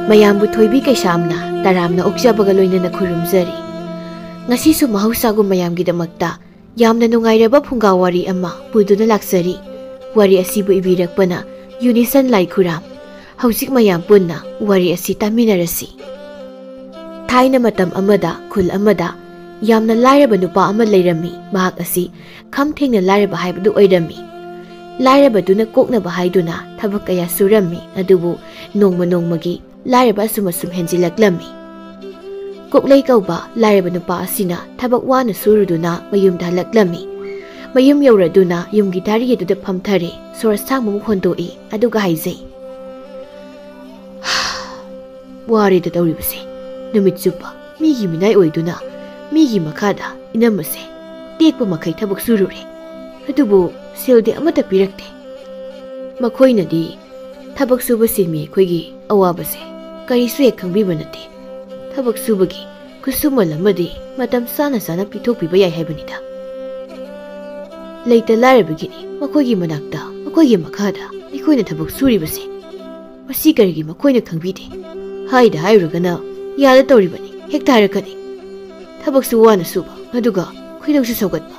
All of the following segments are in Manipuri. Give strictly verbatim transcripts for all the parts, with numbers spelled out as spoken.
ꯃꯌꯥꯝꯕꯨ ꯊꯣꯏꯕꯤ ꯀꯩꯁꯥꯝꯅ ꯇꯔꯥꯝꯅ ꯑꯣꯛꯆꯕꯒ ꯂꯣꯏꯅꯅ ꯈꯨꯔꯨꯝꯖꯔꯤ꯫ ꯉꯁꯤꯁꯨ ꯃꯍꯧꯁꯥꯒꯨꯝ ꯃꯌꯥꯝꯒꯤꯗꯃꯛꯇ ꯌꯥꯝꯅ ꯅꯨꯡꯉꯥꯏꯔꯕ ꯐꯨꯡꯒꯥ ꯋꯥꯔꯤ ꯑꯃ ꯄꯨꯗꯨꯅ ꯂꯥꯛꯆꯔꯤ꯫ ꯋꯥꯔꯤ ꯑꯁꯤꯕꯨ ꯏꯕꯤꯔꯛꯄꯅ ꯌꯨꯅꯤꯁꯟ ꯂꯥꯏꯈꯨꯔꯥꯝ꯫ ꯍꯧꯖꯤꯛ ꯃꯌꯥꯝ ꯄꯨꯟꯅ ꯋꯥꯔꯤ ꯑꯁꯤ ꯇꯥꯃꯤꯟꯅꯔꯁꯤ꯫ ꯊꯥꯏꯅ ꯃꯇꯝ ꯑꯃꯗ ꯈꯨꯜ ꯑꯃꯗ ꯌꯥꯝꯅ ꯂꯥꯏꯔꯕ ꯅꯨꯄꯥ ꯑꯃ ꯂꯩꯔꯝꯃꯤ꯫ ꯃꯍꯥꯛ ꯑꯁꯤ ꯈꯝ ꯊꯦꯡꯅ ꯂꯥꯏꯔꯕ ꯍꯥꯏꯕꯗꯨ ꯑꯣꯏꯔꯝꯃꯤ꯫ ꯂꯥꯏꯔꯕꯗꯨꯅ ꯀꯣꯛꯅꯕ ꯍꯥꯏꯗꯨꯅ ꯊꯕꯛ ꯀꯌꯥ ꯁꯨꯔꯝꯃꯤ, ꯑꯗꯨꯕꯨ ꯅꯣꯡꯃ ꯅꯣꯡꯃꯒꯤ ꯂꯥꯏꯔꯕ ꯑꯁꯨꯝ ꯑꯁꯨꯝ ꯍꯦꯟꯖꯤꯜꯂꯛꯂꯝꯃꯤ꯫ ꯀꯣꯛꯂꯩ ꯀꯧꯕ ꯂꯥꯏꯔꯕ ꯅꯨꯄꯥ ꯑꯁꯤꯅ ꯊꯕꯛ ꯋꯥꯅ ꯁꯨꯔꯨꯗꯨꯅ ꯃꯌꯨꯝꯗ ꯍꯜꯂꯛꯂꯝꯃꯤ꯫ ꯃꯌꯨꯝ ꯌꯧꯔꯗꯨꯅ ꯌꯨꯝꯒꯤ ꯙꯥꯔꯤ ꯑꯗꯨꯗ ꯐꯝꯊꯔꯦ꯫ ꯁꯣꯔ ꯑꯁꯥꯡꯕ ꯑꯃ ꯍꯣꯟꯗꯣꯛꯏ, ꯑꯗꯨꯒ ꯍꯥꯏꯖꯩ, "ꯋꯥꯔꯦꯗ ꯇꯧꯔꯤꯕꯁꯦ꯫ ꯅꯨꯃꯤꯠ ꯆꯨꯞꯄ ꯃꯤꯒꯤ ꯃꯤꯅꯥꯏ ꯑꯣꯏꯗꯨꯅ ꯃꯤꯒꯤ ꯃꯈꯥꯗ ꯏꯅꯝꯃꯁꯦ ꯇꯦꯛꯄ ꯃꯈꯩ ꯊꯕꯛ ꯁꯨꯔꯨꯔꯦ꯫ ꯑꯗꯨꯕꯨ ꯁꯦꯜꯗꯤ ꯑꯃꯠꯇ ꯄꯤꯔꯛꯇꯦ꯫ ꯃꯈꯣꯏꯅꯗꯤ ꯊꯕꯛ ꯁꯨꯕ ꯁꯤꯟꯃꯤ ꯑꯩꯈꯣꯏꯒꯤ ꯑꯋꯥꯕꯁꯦ ꯀꯔꯤꯁꯨ ꯍꯦꯛ ꯈꯪꯕꯤꯕ ꯅꯠꯇꯦ꯫ ꯊꯕꯛ ꯁꯨꯕꯒꯤ ꯈꯨꯠꯁꯨꯃꯟ ꯑꯃꯗꯤ ꯃꯇꯝ ꯆꯥꯅ ꯆꯥꯅ ꯄꯤꯊꯣꯛꯄꯤꯕ ꯌꯥꯏ ꯍꯥꯏꯕꯅꯤꯗ꯫ ꯂꯩꯇ ꯂꯥꯏꯔꯕꯒꯤꯅꯤ ꯃꯈꯣꯏꯒꯤ ꯃꯅꯥꯛꯇ, ꯃꯈꯣꯏꯒꯤ ꯃꯈꯥꯗ ꯑꯩꯈꯣꯏꯅ ꯊꯕꯛ ꯁꯨꯔꯤꯕꯁꯦ꯫ ꯃꯁꯤ ꯀꯔꯤꯒꯤ ꯃꯈꯣꯏꯅ ꯈꯪꯕꯤꯗꯦ? ꯍꯥꯏꯗ ꯍꯥꯏꯔꯨꯔꯒꯅ ꯌꯥꯗ ꯇꯧꯔꯤꯕꯅꯤ, ꯍꯦꯛꯇ ꯍꯥꯏꯔꯛꯀꯅꯤ꯫ ꯊꯕꯛꯁꯨ ꯋꯥꯅ ꯁꯨꯕ, ꯑꯗꯨꯒ ꯈꯣꯏꯗꯧꯁꯨ ꯁꯧꯒꯠꯄ꯫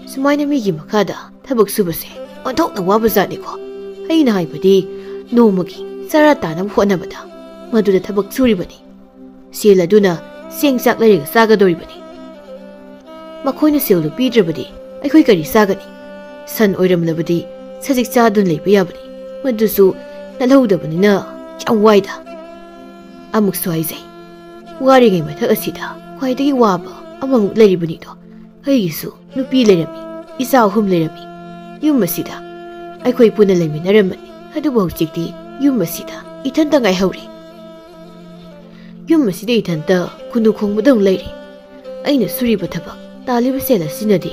ꯁꯨꯃꯥꯏꯅ ꯃꯤꯒꯤ ꯃꯈꯥꯗ ꯊꯕꯛ ꯁꯨꯕꯁꯦ ꯑꯣꯟꯊꯣꯛꯅ ꯋꯥꯕ ꯖꯥꯠꯅꯤꯀꯣ꯫ ꯑꯩꯅ ꯍꯥꯏꯕꯗꯤ ꯅꯣꯡꯃꯒꯤ ꯆꯔꯥ ꯇꯥꯅꯕ ꯍꯣꯠꯅꯕꯗ ꯃꯗꯨꯗ ꯊꯕꯛ ꯁꯨꯔꯤꯕꯅꯤ꯫ ꯁꯦꯜ ꯑꯗꯨꯅ ꯆꯦꯡ ꯆꯥꯛ ꯂꯩꯔꯒ ꯆꯥꯒꯗꯧꯔꯤꯕꯅꯤ꯫ ꯃꯈꯣꯏꯅ ꯁꯦꯜꯗꯨ ꯄꯤꯗ꯭ꯔꯕꯗꯤ ꯑꯩꯈꯣꯏ ꯀꯔꯤ ꯆꯥꯒꯅꯤ? ꯁꯟ ꯑꯣꯏꯔꯝꯂꯕꯗꯤ ꯁꯖꯤꯛ ꯆꯥꯗꯨꯅ ꯂꯩꯕ ꯌꯥꯕꯅꯤ꯫ ꯃꯗꯨꯁꯨ ꯅꯠꯍꯧꯗꯕꯅꯤꯅ ꯌꯥꯝ ꯋꯥꯏꯗ꯫ ꯑꯃꯨꯛꯁꯨ ꯍꯥꯏꯖꯩ, ꯋꯥꯔꯤꯉꯩ ꯃꯊꯛ ꯑꯁꯤꯗ ꯈ꯭ꯋꯥꯏꯗꯒꯤ ꯋꯥꯕ ꯑꯃꯃꯨꯛ ꯂꯩꯔꯤꯕꯅꯤꯗꯣ꯫ ꯑꯩꯒꯤꯁꯨ ꯅꯨꯄꯤ ꯂꯩꯔꯝꯃꯤ, ꯏꯆꯥ ꯑꯍꯨꯝ ꯂꯩꯔꯝꯃꯤ꯫ ꯌꯨꯝ ꯑꯁꯤꯗ ꯑꯩꯈꯣꯏ ꯄꯨꯟꯅ ꯂꯩꯃꯤꯟꯅꯔꯝꯕꯅꯤ, ꯑꯗꯨꯕꯨ ꯍꯧꯖꯤꯛꯇꯤ ꯌꯨꯝ ꯑꯁꯤꯗ ꯏꯊꯟꯇ ꯉꯥꯏꯍꯧꯔꯦ꯫ ꯌꯨꯝ ꯑꯁꯤꯗ ꯏꯊꯟꯇ ꯈꯨꯅꯨ ꯈꯣꯡꯕꯗꯧ ꯂꯩꯔꯦ꯫ ꯑꯩꯅ ꯁꯨꯔꯤꯕ ꯊꯕꯛ, ꯇꯥꯜꯂꯤꯕ ꯁꯦꯜ ꯑꯁꯤꯅꯗꯤ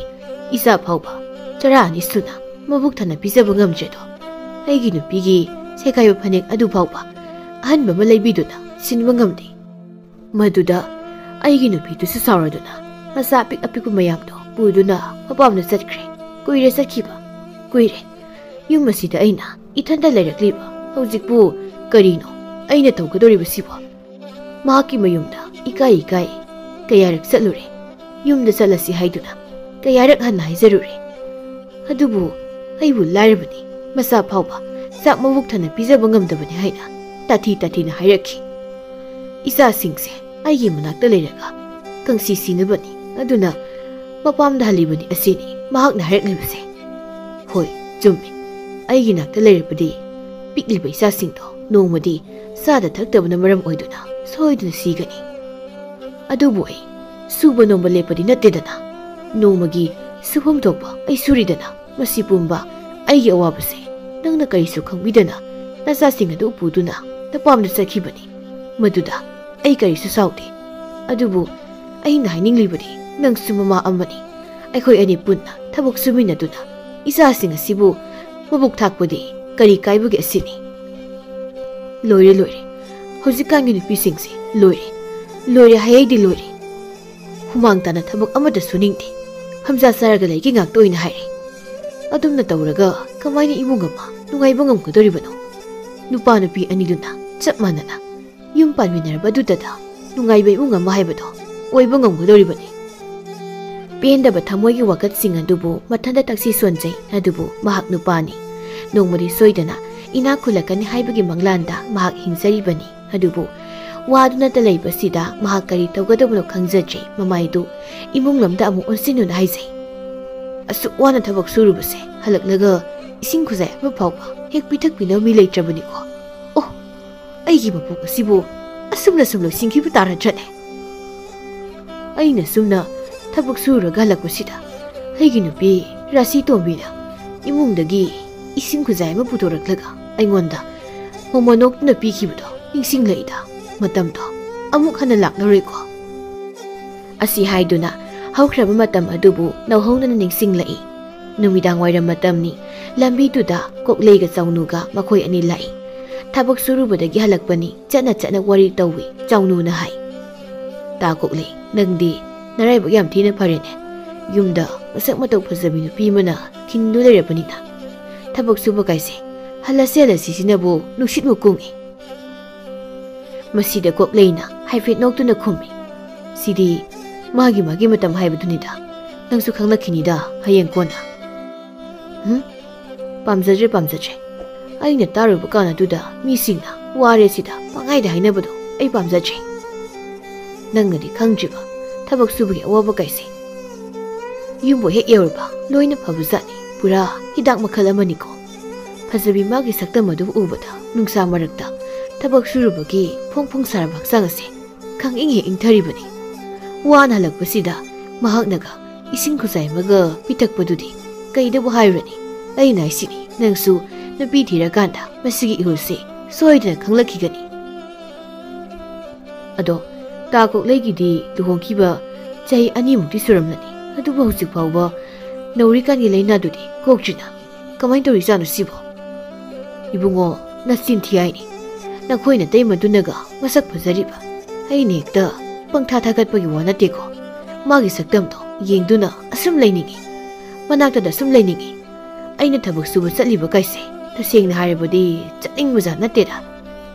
ꯏꯆꯥ ꯐꯥꯎꯕ ꯆꯔꯥ ꯑꯅꯤ ꯁꯨꯅ ꯃꯕꯨꯛ ꯊꯟꯅ ꯄꯤꯖꯕ ꯉꯝꯗ꯭ꯔꯦꯗꯣ꯫ ꯑꯩꯒꯤ ꯅꯨꯄꯤꯒꯤ ꯁꯦꯒꯥꯏꯕ ꯐꯅꯦꯛ ꯑꯗꯨ ꯐꯥꯎꯕ ꯑꯍꯟꯕ ꯑꯃ ꯂꯩꯕꯤꯗꯨꯅ ꯁꯤꯟꯕ ꯉꯝꯗꯦ꯫ ꯃꯗꯨꯗ ꯑꯩꯒꯤ ꯅꯨꯄꯤꯗꯨꯁꯨ ꯁꯥꯎꯔꯗꯨꯅ ꯃꯆꯥ ꯑꯄꯤꯛ ꯑꯄꯤꯛꯄ ꯃꯌꯥꯝꯗꯣ ꯄꯨꯗꯨꯅ ꯃꯄꯥꯝꯗ ꯆꯠꯈ꯭ꯔꯦ꯫ ꯀꯨꯏꯔꯦ ꯆꯠꯈꯤꯕ, ꯀꯨꯏꯔꯦ꯫ ꯌꯨꯝ ꯑꯁꯤꯗ ꯑꯩꯅ ꯏꯊꯟꯇ ꯂꯩꯔꯛꯂꯤꯕ꯫ ꯍꯧꯖꯤꯛꯄꯨ ꯀꯔꯤꯅꯣ ꯑꯩꯅ ꯇꯧꯒꯗꯧꯔꯤꯕꯁꯤꯕꯣ? ꯃꯍꯥꯛꯀꯤ ꯃꯌꯨꯝꯗ ꯏꯀꯥꯏ ꯏꯀꯥꯏ ꯀꯌꯥꯔꯛ ꯆꯠꯂꯨꯔꯦ꯫ ꯌꯨꯝꯗ ꯆꯠꯂꯁꯤ ꯍꯥꯏꯗꯨꯅ ꯀꯌꯥꯔꯛ ꯍꯟꯅ ꯍꯥꯏꯖꯔꯨꯔꯦ꯫ ꯑꯗꯨꯕꯨ ꯑꯩꯕꯨ ꯂꯥꯏꯔꯕꯅꯤ, ꯃꯆꯥ ꯐꯥꯎꯕ ꯆꯥꯛ ꯃꯕꯨꯛ ꯊꯟꯅ ꯄꯤꯖꯕ ꯉꯝꯗꯕꯅꯤ ꯍꯥꯏꯅ ꯇꯥꯊꯤ ꯇꯥꯊꯤꯅ ꯍꯥꯏꯔꯛꯈꯤ꯫ ꯏꯆꯥꯁꯤꯡꯁꯦ ꯑꯩꯒꯤ ꯃꯅꯥꯛꯇ ꯂꯩꯔꯒ ꯀꯪꯁꯤ ꯁꯤꯅꯕꯅꯤ, ꯑꯗꯨꯅ ꯃꯄꯥꯝꯗ ꯍꯜꯂꯤꯕꯅꯤ ꯑꯁꯤꯅꯤ ꯃꯍꯥꯛꯅ ꯍꯥꯏꯔꯛꯂꯤꯕꯁꯦ꯫ ꯍꯣꯏ, ꯆꯨꯝꯃꯤ꯫ ꯑꯩꯒꯤ ꯅꯥꯛꯇ ꯂꯩꯔꯕꯗꯤ ꯄꯤꯛꯂꯤꯕ ꯏꯆꯥꯁꯤꯡꯗꯣ ꯅꯣꯡꯃꯗꯤ ꯆꯥꯗ ꯊꯛꯇꯕꯅ ꯃꯔꯝ ꯑꯣꯏꯗꯨꯅ ꯁꯣꯏꯗꯅ ꯁꯤꯒꯅꯤ꯫ ꯑꯗꯨꯕꯨ ꯑꯩ ꯁꯨꯕ ꯅꯣꯝꯕ ꯂꯦꯞꯄꯗꯤ ꯅꯠꯇꯦꯗꯅ꯫ ꯅꯣꯡꯃꯒꯤ ꯁꯨꯐꯝ ꯊꯣꯛꯄ ꯑꯩ ꯁꯨꯔꯤꯗꯅ꯫ ꯃꯁꯤ ꯄꯨꯝꯕ ꯑꯩꯒꯤ ꯑꯋꯥꯕꯁꯦ ꯅꯪꯅ ꯀꯔꯤꯁꯨ ꯈꯪꯕꯤꯗꯅ ꯅꯆꯥꯁꯤꯡ ꯑꯗꯨ ꯄꯨꯗꯨꯅ ꯅꯄꯥꯝꯗ ꯆꯠꯈꯤꯕꯅꯤ꯫ ꯃꯗꯨꯗ ꯑꯩ ꯀꯔꯤꯁꯨ ꯁꯥꯎꯗꯦ꯫ ꯑꯗꯨꯕꯨ ꯑꯩꯅ ꯍꯥꯏꯅꯤꯡꯂꯤꯕꯗꯤ ꯅꯪꯁꯨ ꯃꯃꯥ ꯑꯃꯅꯤ꯫ ꯑꯩꯈꯣꯏ ꯑꯅꯤ ꯄꯨꯟꯅ ꯊꯕꯛ ꯁꯨꯃꯤꯟꯅꯗꯨꯅ ꯏꯆꯥꯁꯤꯡ ꯑꯁꯤꯕꯨ ꯃꯕꯨꯛ ꯊꯥꯛꯄꯗꯤ ꯀꯔꯤ ꯀꯥꯏꯕꯒꯦ ꯑꯁꯤꯅꯤ꯫ ꯂꯣꯏꯔꯦ, ꯂꯣꯏꯔꯦ꯫ ꯍꯧꯖꯤꯛꯀꯥꯟꯒꯤ ꯅꯨꯄꯤꯁꯤꯡꯁꯦ ꯂꯣꯏꯔꯦ꯫ ꯂꯣꯏꯔꯦ ꯍꯥꯏ ꯑꯩꯗꯤ ꯂꯣꯏꯔꯦ꯫ ꯍꯨꯃꯥꯡ ꯇꯥꯅ ꯊꯕꯛ ꯑꯃꯠꯇ ꯁꯨꯅꯤꯡꯗꯦ꯫ ꯐꯝꯖꯥ ꯆꯥꯔꯒ ꯂꯩꯒꯦ ꯉꯥꯛꯇ ꯑꯣꯏꯅ ꯍꯥꯏꯔꯦ꯫ ꯑꯗꯨꯝꯅ ꯇꯧꯔꯒ ꯀꯃꯥꯏꯅ ꯏꯃꯨꯡ ꯑꯃ ꯅꯨꯡꯉꯥꯏꯕ ꯉꯝꯒꯗꯧꯔꯤꯕꯅꯣ? ꯅꯨꯄꯥ ꯅꯨꯄꯤ ꯑꯅꯤꯗꯨꯅ ꯆꯞ ꯃꯥꯟꯅꯅ ꯌꯨꯝ ꯄꯥꯟꯃꯤꯟꯅꯔꯕꯗꯨꯗꯇ ꯅꯨꯡꯉꯥꯏꯕ ꯏꯃꯨꯡ ꯑꯃ ꯍꯥꯏꯕꯗꯣ ꯑꯣꯏꯕ ꯉꯝꯒꯗꯧꯔꯤꯕꯅꯤ꯫ ꯄꯦꯟꯗꯕ ꯊꯃꯣꯏꯒꯤ ꯋꯥꯀꯠꯁꯤꯡ ꯑꯗꯨꯕꯨ ꯃꯊꯟꯇ ꯇꯛꯁꯤ ꯁꯣꯟꯖꯩ꯫ ꯑꯗꯨꯕꯨ ꯃꯍꯥꯛ ꯅꯨꯄꯥꯅꯤ꯫ ꯅꯣꯡꯃꯗꯤ ꯁꯣꯏꯗꯅ ꯏꯅꯥꯛ ꯈꯨꯜꯂꯛꯀꯅꯤ ꯍꯥꯏꯕꯒꯤ ꯃꯪꯂꯥꯟꯗ ꯃꯍꯥꯛ ꯍꯤꯡꯖꯔꯤꯕꯅꯤ꯫ ꯑꯗꯨꯕꯨ ꯋꯥꯗꯨꯅꯇ ꯂꯩꯕꯁꯤꯗ ꯃꯍꯥꯛ ꯀꯔꯤ ꯇꯧꯒꯗꯕꯅꯣ ꯈꯪꯖꯗ꯭ꯔꯦ꯫ ꯃꯃꯥꯏꯗꯨ ꯏꯃꯨꯡ ꯂꯣꯝꯗ ꯑꯃꯨꯛ ꯑꯣꯟꯁꯤꯟꯗꯨꯅ ꯍꯥꯏꯖꯩ, "ꯑꯁꯨꯛ ꯋꯥꯅ ꯊꯕꯛ ꯁꯨꯔꯨꯕꯁꯦ ꯍꯜꯂꯛꯂꯒ ꯏꯁꯤꯡ ꯈꯨꯖꯥꯏ ꯑꯃ ꯐꯥꯎꯕ ꯍꯦꯛ ꯄꯤꯊꯛꯄꯤꯅꯕ ꯃꯤ ꯂꯩꯇ꯭ꯔꯕꯅꯤꯀꯣ꯫ ꯑꯣ, ꯑꯩꯒꯤ ꯃꯄꯣꯛ ꯑꯁꯤꯕꯨ ꯑꯁꯨꯝꯅ ꯁꯨꯝ ꯂꯣꯏꯁꯤꯟꯈꯤꯕ ꯇꯥꯔꯗ꯭ꯔꯅꯦ?" ꯑꯩꯅ ꯁꯨꯝꯅ ꯊꯕꯛ ꯁꯨꯔꯒ ꯍꯜꯂꯛꯄꯁꯤꯗ ꯑꯩꯒꯤ ꯅꯨꯄꯤ ꯔꯥꯁꯤ ꯇꯣꯝꯕꯤꯅ ꯏꯃꯨꯡꯗꯒꯤ ꯏꯁꯤꯡ ꯈꯨꯖꯥꯏ ꯑꯃ ꯄꯨꯊꯣꯔꯛꯂꯒ ꯑꯩꯉꯣꯟꯗ ꯃꯣꯃꯣꯟ ꯅꯣꯛꯇꯨꯅ ꯄꯤꯈꯤꯕꯗꯣ ꯅꯤꯡꯁꯤꯡꯂꯛꯏꯗ꯫ ꯃꯇꯝꯗꯣ ꯑꯃꯨꯛ ꯍꯟꯅ ꯂꯥꯛꯂꯔꯣꯏꯀꯣ꯫ ꯑꯁꯤ ꯍꯥꯏꯗꯨꯅ ꯍꯧꯈ꯭ꯔꯕ ꯃꯇꯝ ꯑꯗꯨꯕꯨ ꯅꯧꯍꯧꯅꯅ ꯅꯤꯡꯁꯤꯡꯂꯛꯏ꯫ ꯅꯨꯃꯤꯗꯥꯡ ꯋꯥꯏꯔꯝ ꯃꯇꯝꯅꯤ꯫ ꯂꯝꯕꯤꯗꯨꯗ ꯀꯣꯛꯂꯩꯒ ꯆꯥꯎꯅꯨꯒ ꯃꯈꯣꯏ ꯑꯅꯤ ꯂꯥꯛꯏ꯫ ꯊꯕꯛ ꯁꯨꯔꯨꯕꯗꯒꯤ ꯍꯜꯂꯛꯄꯅꯤ꯫ ꯆꯠꯅ ꯆꯠꯅ ꯋꯥꯔꯤ ꯇꯧꯏ꯫ ꯆꯥꯎꯅꯨꯅ ꯍꯥꯏ, "ꯇꯥ ꯀꯣꯛꯂꯩ, ꯅꯪꯗꯤ ꯅꯔꯥꯏꯕꯛ ꯌꯥꯝ ꯊꯤꯅ ꯐꯔꯦꯅꯦ꯫ ꯌꯨꯝꯗ ꯃꯁꯛ ꯃꯇꯧ ꯐꯖꯕꯤ ꯅꯨꯄꯤ ꯑꯃꯅ ꯈꯤꯟꯗꯨ ꯂꯩꯔꯕꯅꯤꯅ꯫ ꯊꯕꯛ ꯁꯨꯕ ꯀꯥꯏꯁꯦ ꯍꯜꯂꯁꯤ ꯍꯜꯂꯁꯤ ꯁꯤꯅꯕꯨ ꯅꯨꯡꯁꯤꯠꯃꯨꯛ ꯀꯨꯡꯏ꯫" ꯃꯁꯤꯗ ꯀꯣꯛꯂꯩꯅ ꯍꯥꯏꯐꯦꯠ ꯅꯣꯛꯇꯨꯅ ꯈꯨꯝꯃꯤ꯫ "ꯁꯤꯗꯤ ꯃꯥꯒꯤ ꯃꯥꯒꯤ ꯃꯇꯝ ꯍꯥꯏꯕꯗꯨꯅꯤꯗ꯫ ꯅꯪꯁꯨ ꯈꯪꯂꯛꯈꯤꯅꯤꯗ ꯍꯌꯦꯡ ꯀꯣꯟꯅ꯫ ꯍꯨꯝ? ꯄꯥꯝꯖꯗ꯭ꯔꯦ, ꯄꯥꯝꯖꯗ꯭ꯔꯦ꯫ ꯑꯩꯅ ꯇꯥꯔꯨꯕ ꯀꯥꯟ ꯑꯗꯨꯗ ꯃꯤꯁꯤꯡꯅ ꯋꯥꯔꯦ ꯁꯤꯗ ꯄꯪꯍꯥꯏꯗ ꯍꯥꯏꯅꯕꯗꯣ ꯑꯩ ꯄꯥꯝꯖꯗ꯭ꯔꯦ꯫ ꯅꯪꯅꯗꯤ ꯈꯪꯗ꯭ꯔꯤꯕ ꯊꯕꯛ ꯁꯨꯕꯒꯤ ꯑꯋꯥꯕ ꯀꯥꯏꯁꯦ꯫ ꯌꯨꯝꯕꯨ ꯍꯦꯛ ꯌꯧꯔꯕ ꯂꯣꯏꯅ ꯐꯕꯖꯥꯠꯅꯤ꯫ ꯄꯨꯔꯥ ꯍꯤꯗꯥꯛ ꯃꯈꯜ ꯑꯃꯅꯤꯀꯣ꯫ ꯐꯖꯕꯤ ꯃꯥꯒꯤ ꯁꯛꯇꯝ ꯑꯗꯨ ꯎꯕꯗ ꯅꯨꯡꯁꯥ ꯃꯔꯛꯇ ꯊꯕꯛ ꯁꯨꯔꯨꯕꯒꯤ ꯐꯣꯡ ꯐꯣꯡ ꯁꯥꯔꯕ ꯍꯛꯆꯥꯡ ꯑꯁꯦ ꯈꯪꯏꯪ ꯍꯦꯛ ꯏꯪꯊꯔꯤꯕꯅꯤ꯫ ꯋꯥꯅ ꯍꯜꯂꯛꯄꯁꯤꯗ ꯃꯍꯥꯛꯅꯒ ꯏꯁꯤꯡ ꯈꯨꯖꯥꯏ ꯑꯃꯒ ꯄꯤꯊꯛꯄꯗꯨꯗꯤ ꯀꯩꯗꯕꯨ ꯍꯥꯏꯔꯨꯔꯅꯤ? ꯑꯩꯅ ꯍꯥꯏꯁꯤꯅꯤ, ꯅꯪꯁꯨ ꯅꯨꯄꯤ ꯊꯤꯔꯀꯥꯟꯗ ꯃꯁꯤꯒꯤ ꯏꯍꯨꯜꯁꯦ ꯁꯣꯏꯗꯅ ꯈꯪꯂꯛꯈꯤꯒꯅꯤ꯫ ꯑꯗꯣ ꯇꯥ ꯀꯣꯛꯂꯩꯒꯤꯗꯤ ꯂꯨꯍꯣꯡꯈꯤꯕ ꯆꯍꯤ ꯑꯅꯤꯃꯨꯛꯇꯤ ꯁꯨꯔꯝꯂꯅꯤ, ꯑꯗꯨꯕꯨ ꯍꯧꯖꯤꯛ ꯐꯥꯎꯕ ꯅꯧꯔꯤꯀꯥꯟꯒꯤ ꯂꯥꯏꯅꯥꯗꯨꯗꯤ ꯀꯣꯛꯇ꯭ꯔꯤꯅ꯫ ꯀꯃꯥꯏꯅ ꯇꯧꯔꯤꯖꯥꯠꯅꯣ ꯁꯤꯕꯣ? ꯏꯕꯨꯡꯉꯣ, ꯅꯆꯤꯟ ꯊꯤ ꯍꯥꯏꯅꯤ꯫ ꯅꯈꯣꯏ ꯅꯇꯩꯃꯗꯨꯅꯒ ꯃꯁꯛ ꯐꯖꯔꯤꯕ꯫ ꯑꯩꯅ ꯍꯦꯛꯇ ꯄꯪꯊꯥ ꯊꯥꯒꯠꯄꯒꯤ ꯋꯥ ꯅꯠꯇꯦꯀꯣ꯫ ꯃꯥꯒꯤ ꯁꯛꯇꯝꯗꯣ ꯌꯦꯡꯗꯨꯅ ꯑꯁꯨꯝ ꯂꯩꯅꯤꯡꯉꯤ꯫ ꯃꯅꯥꯛꯇꯗ ꯑꯁꯨꯝ ꯂꯩꯅꯤꯡꯉꯤ꯫ ꯑꯩꯅ ꯊꯕꯛ ꯁꯨꯕ ꯆꯠꯂꯤꯕ ꯀꯥꯏꯁꯦ ꯇꯁꯦꯡꯅ ꯍꯥꯏꯔꯕꯗꯤ ꯆꯠꯅꯤꯡꯕꯖꯥꯠ ꯅꯠꯇꯦꯗ꯫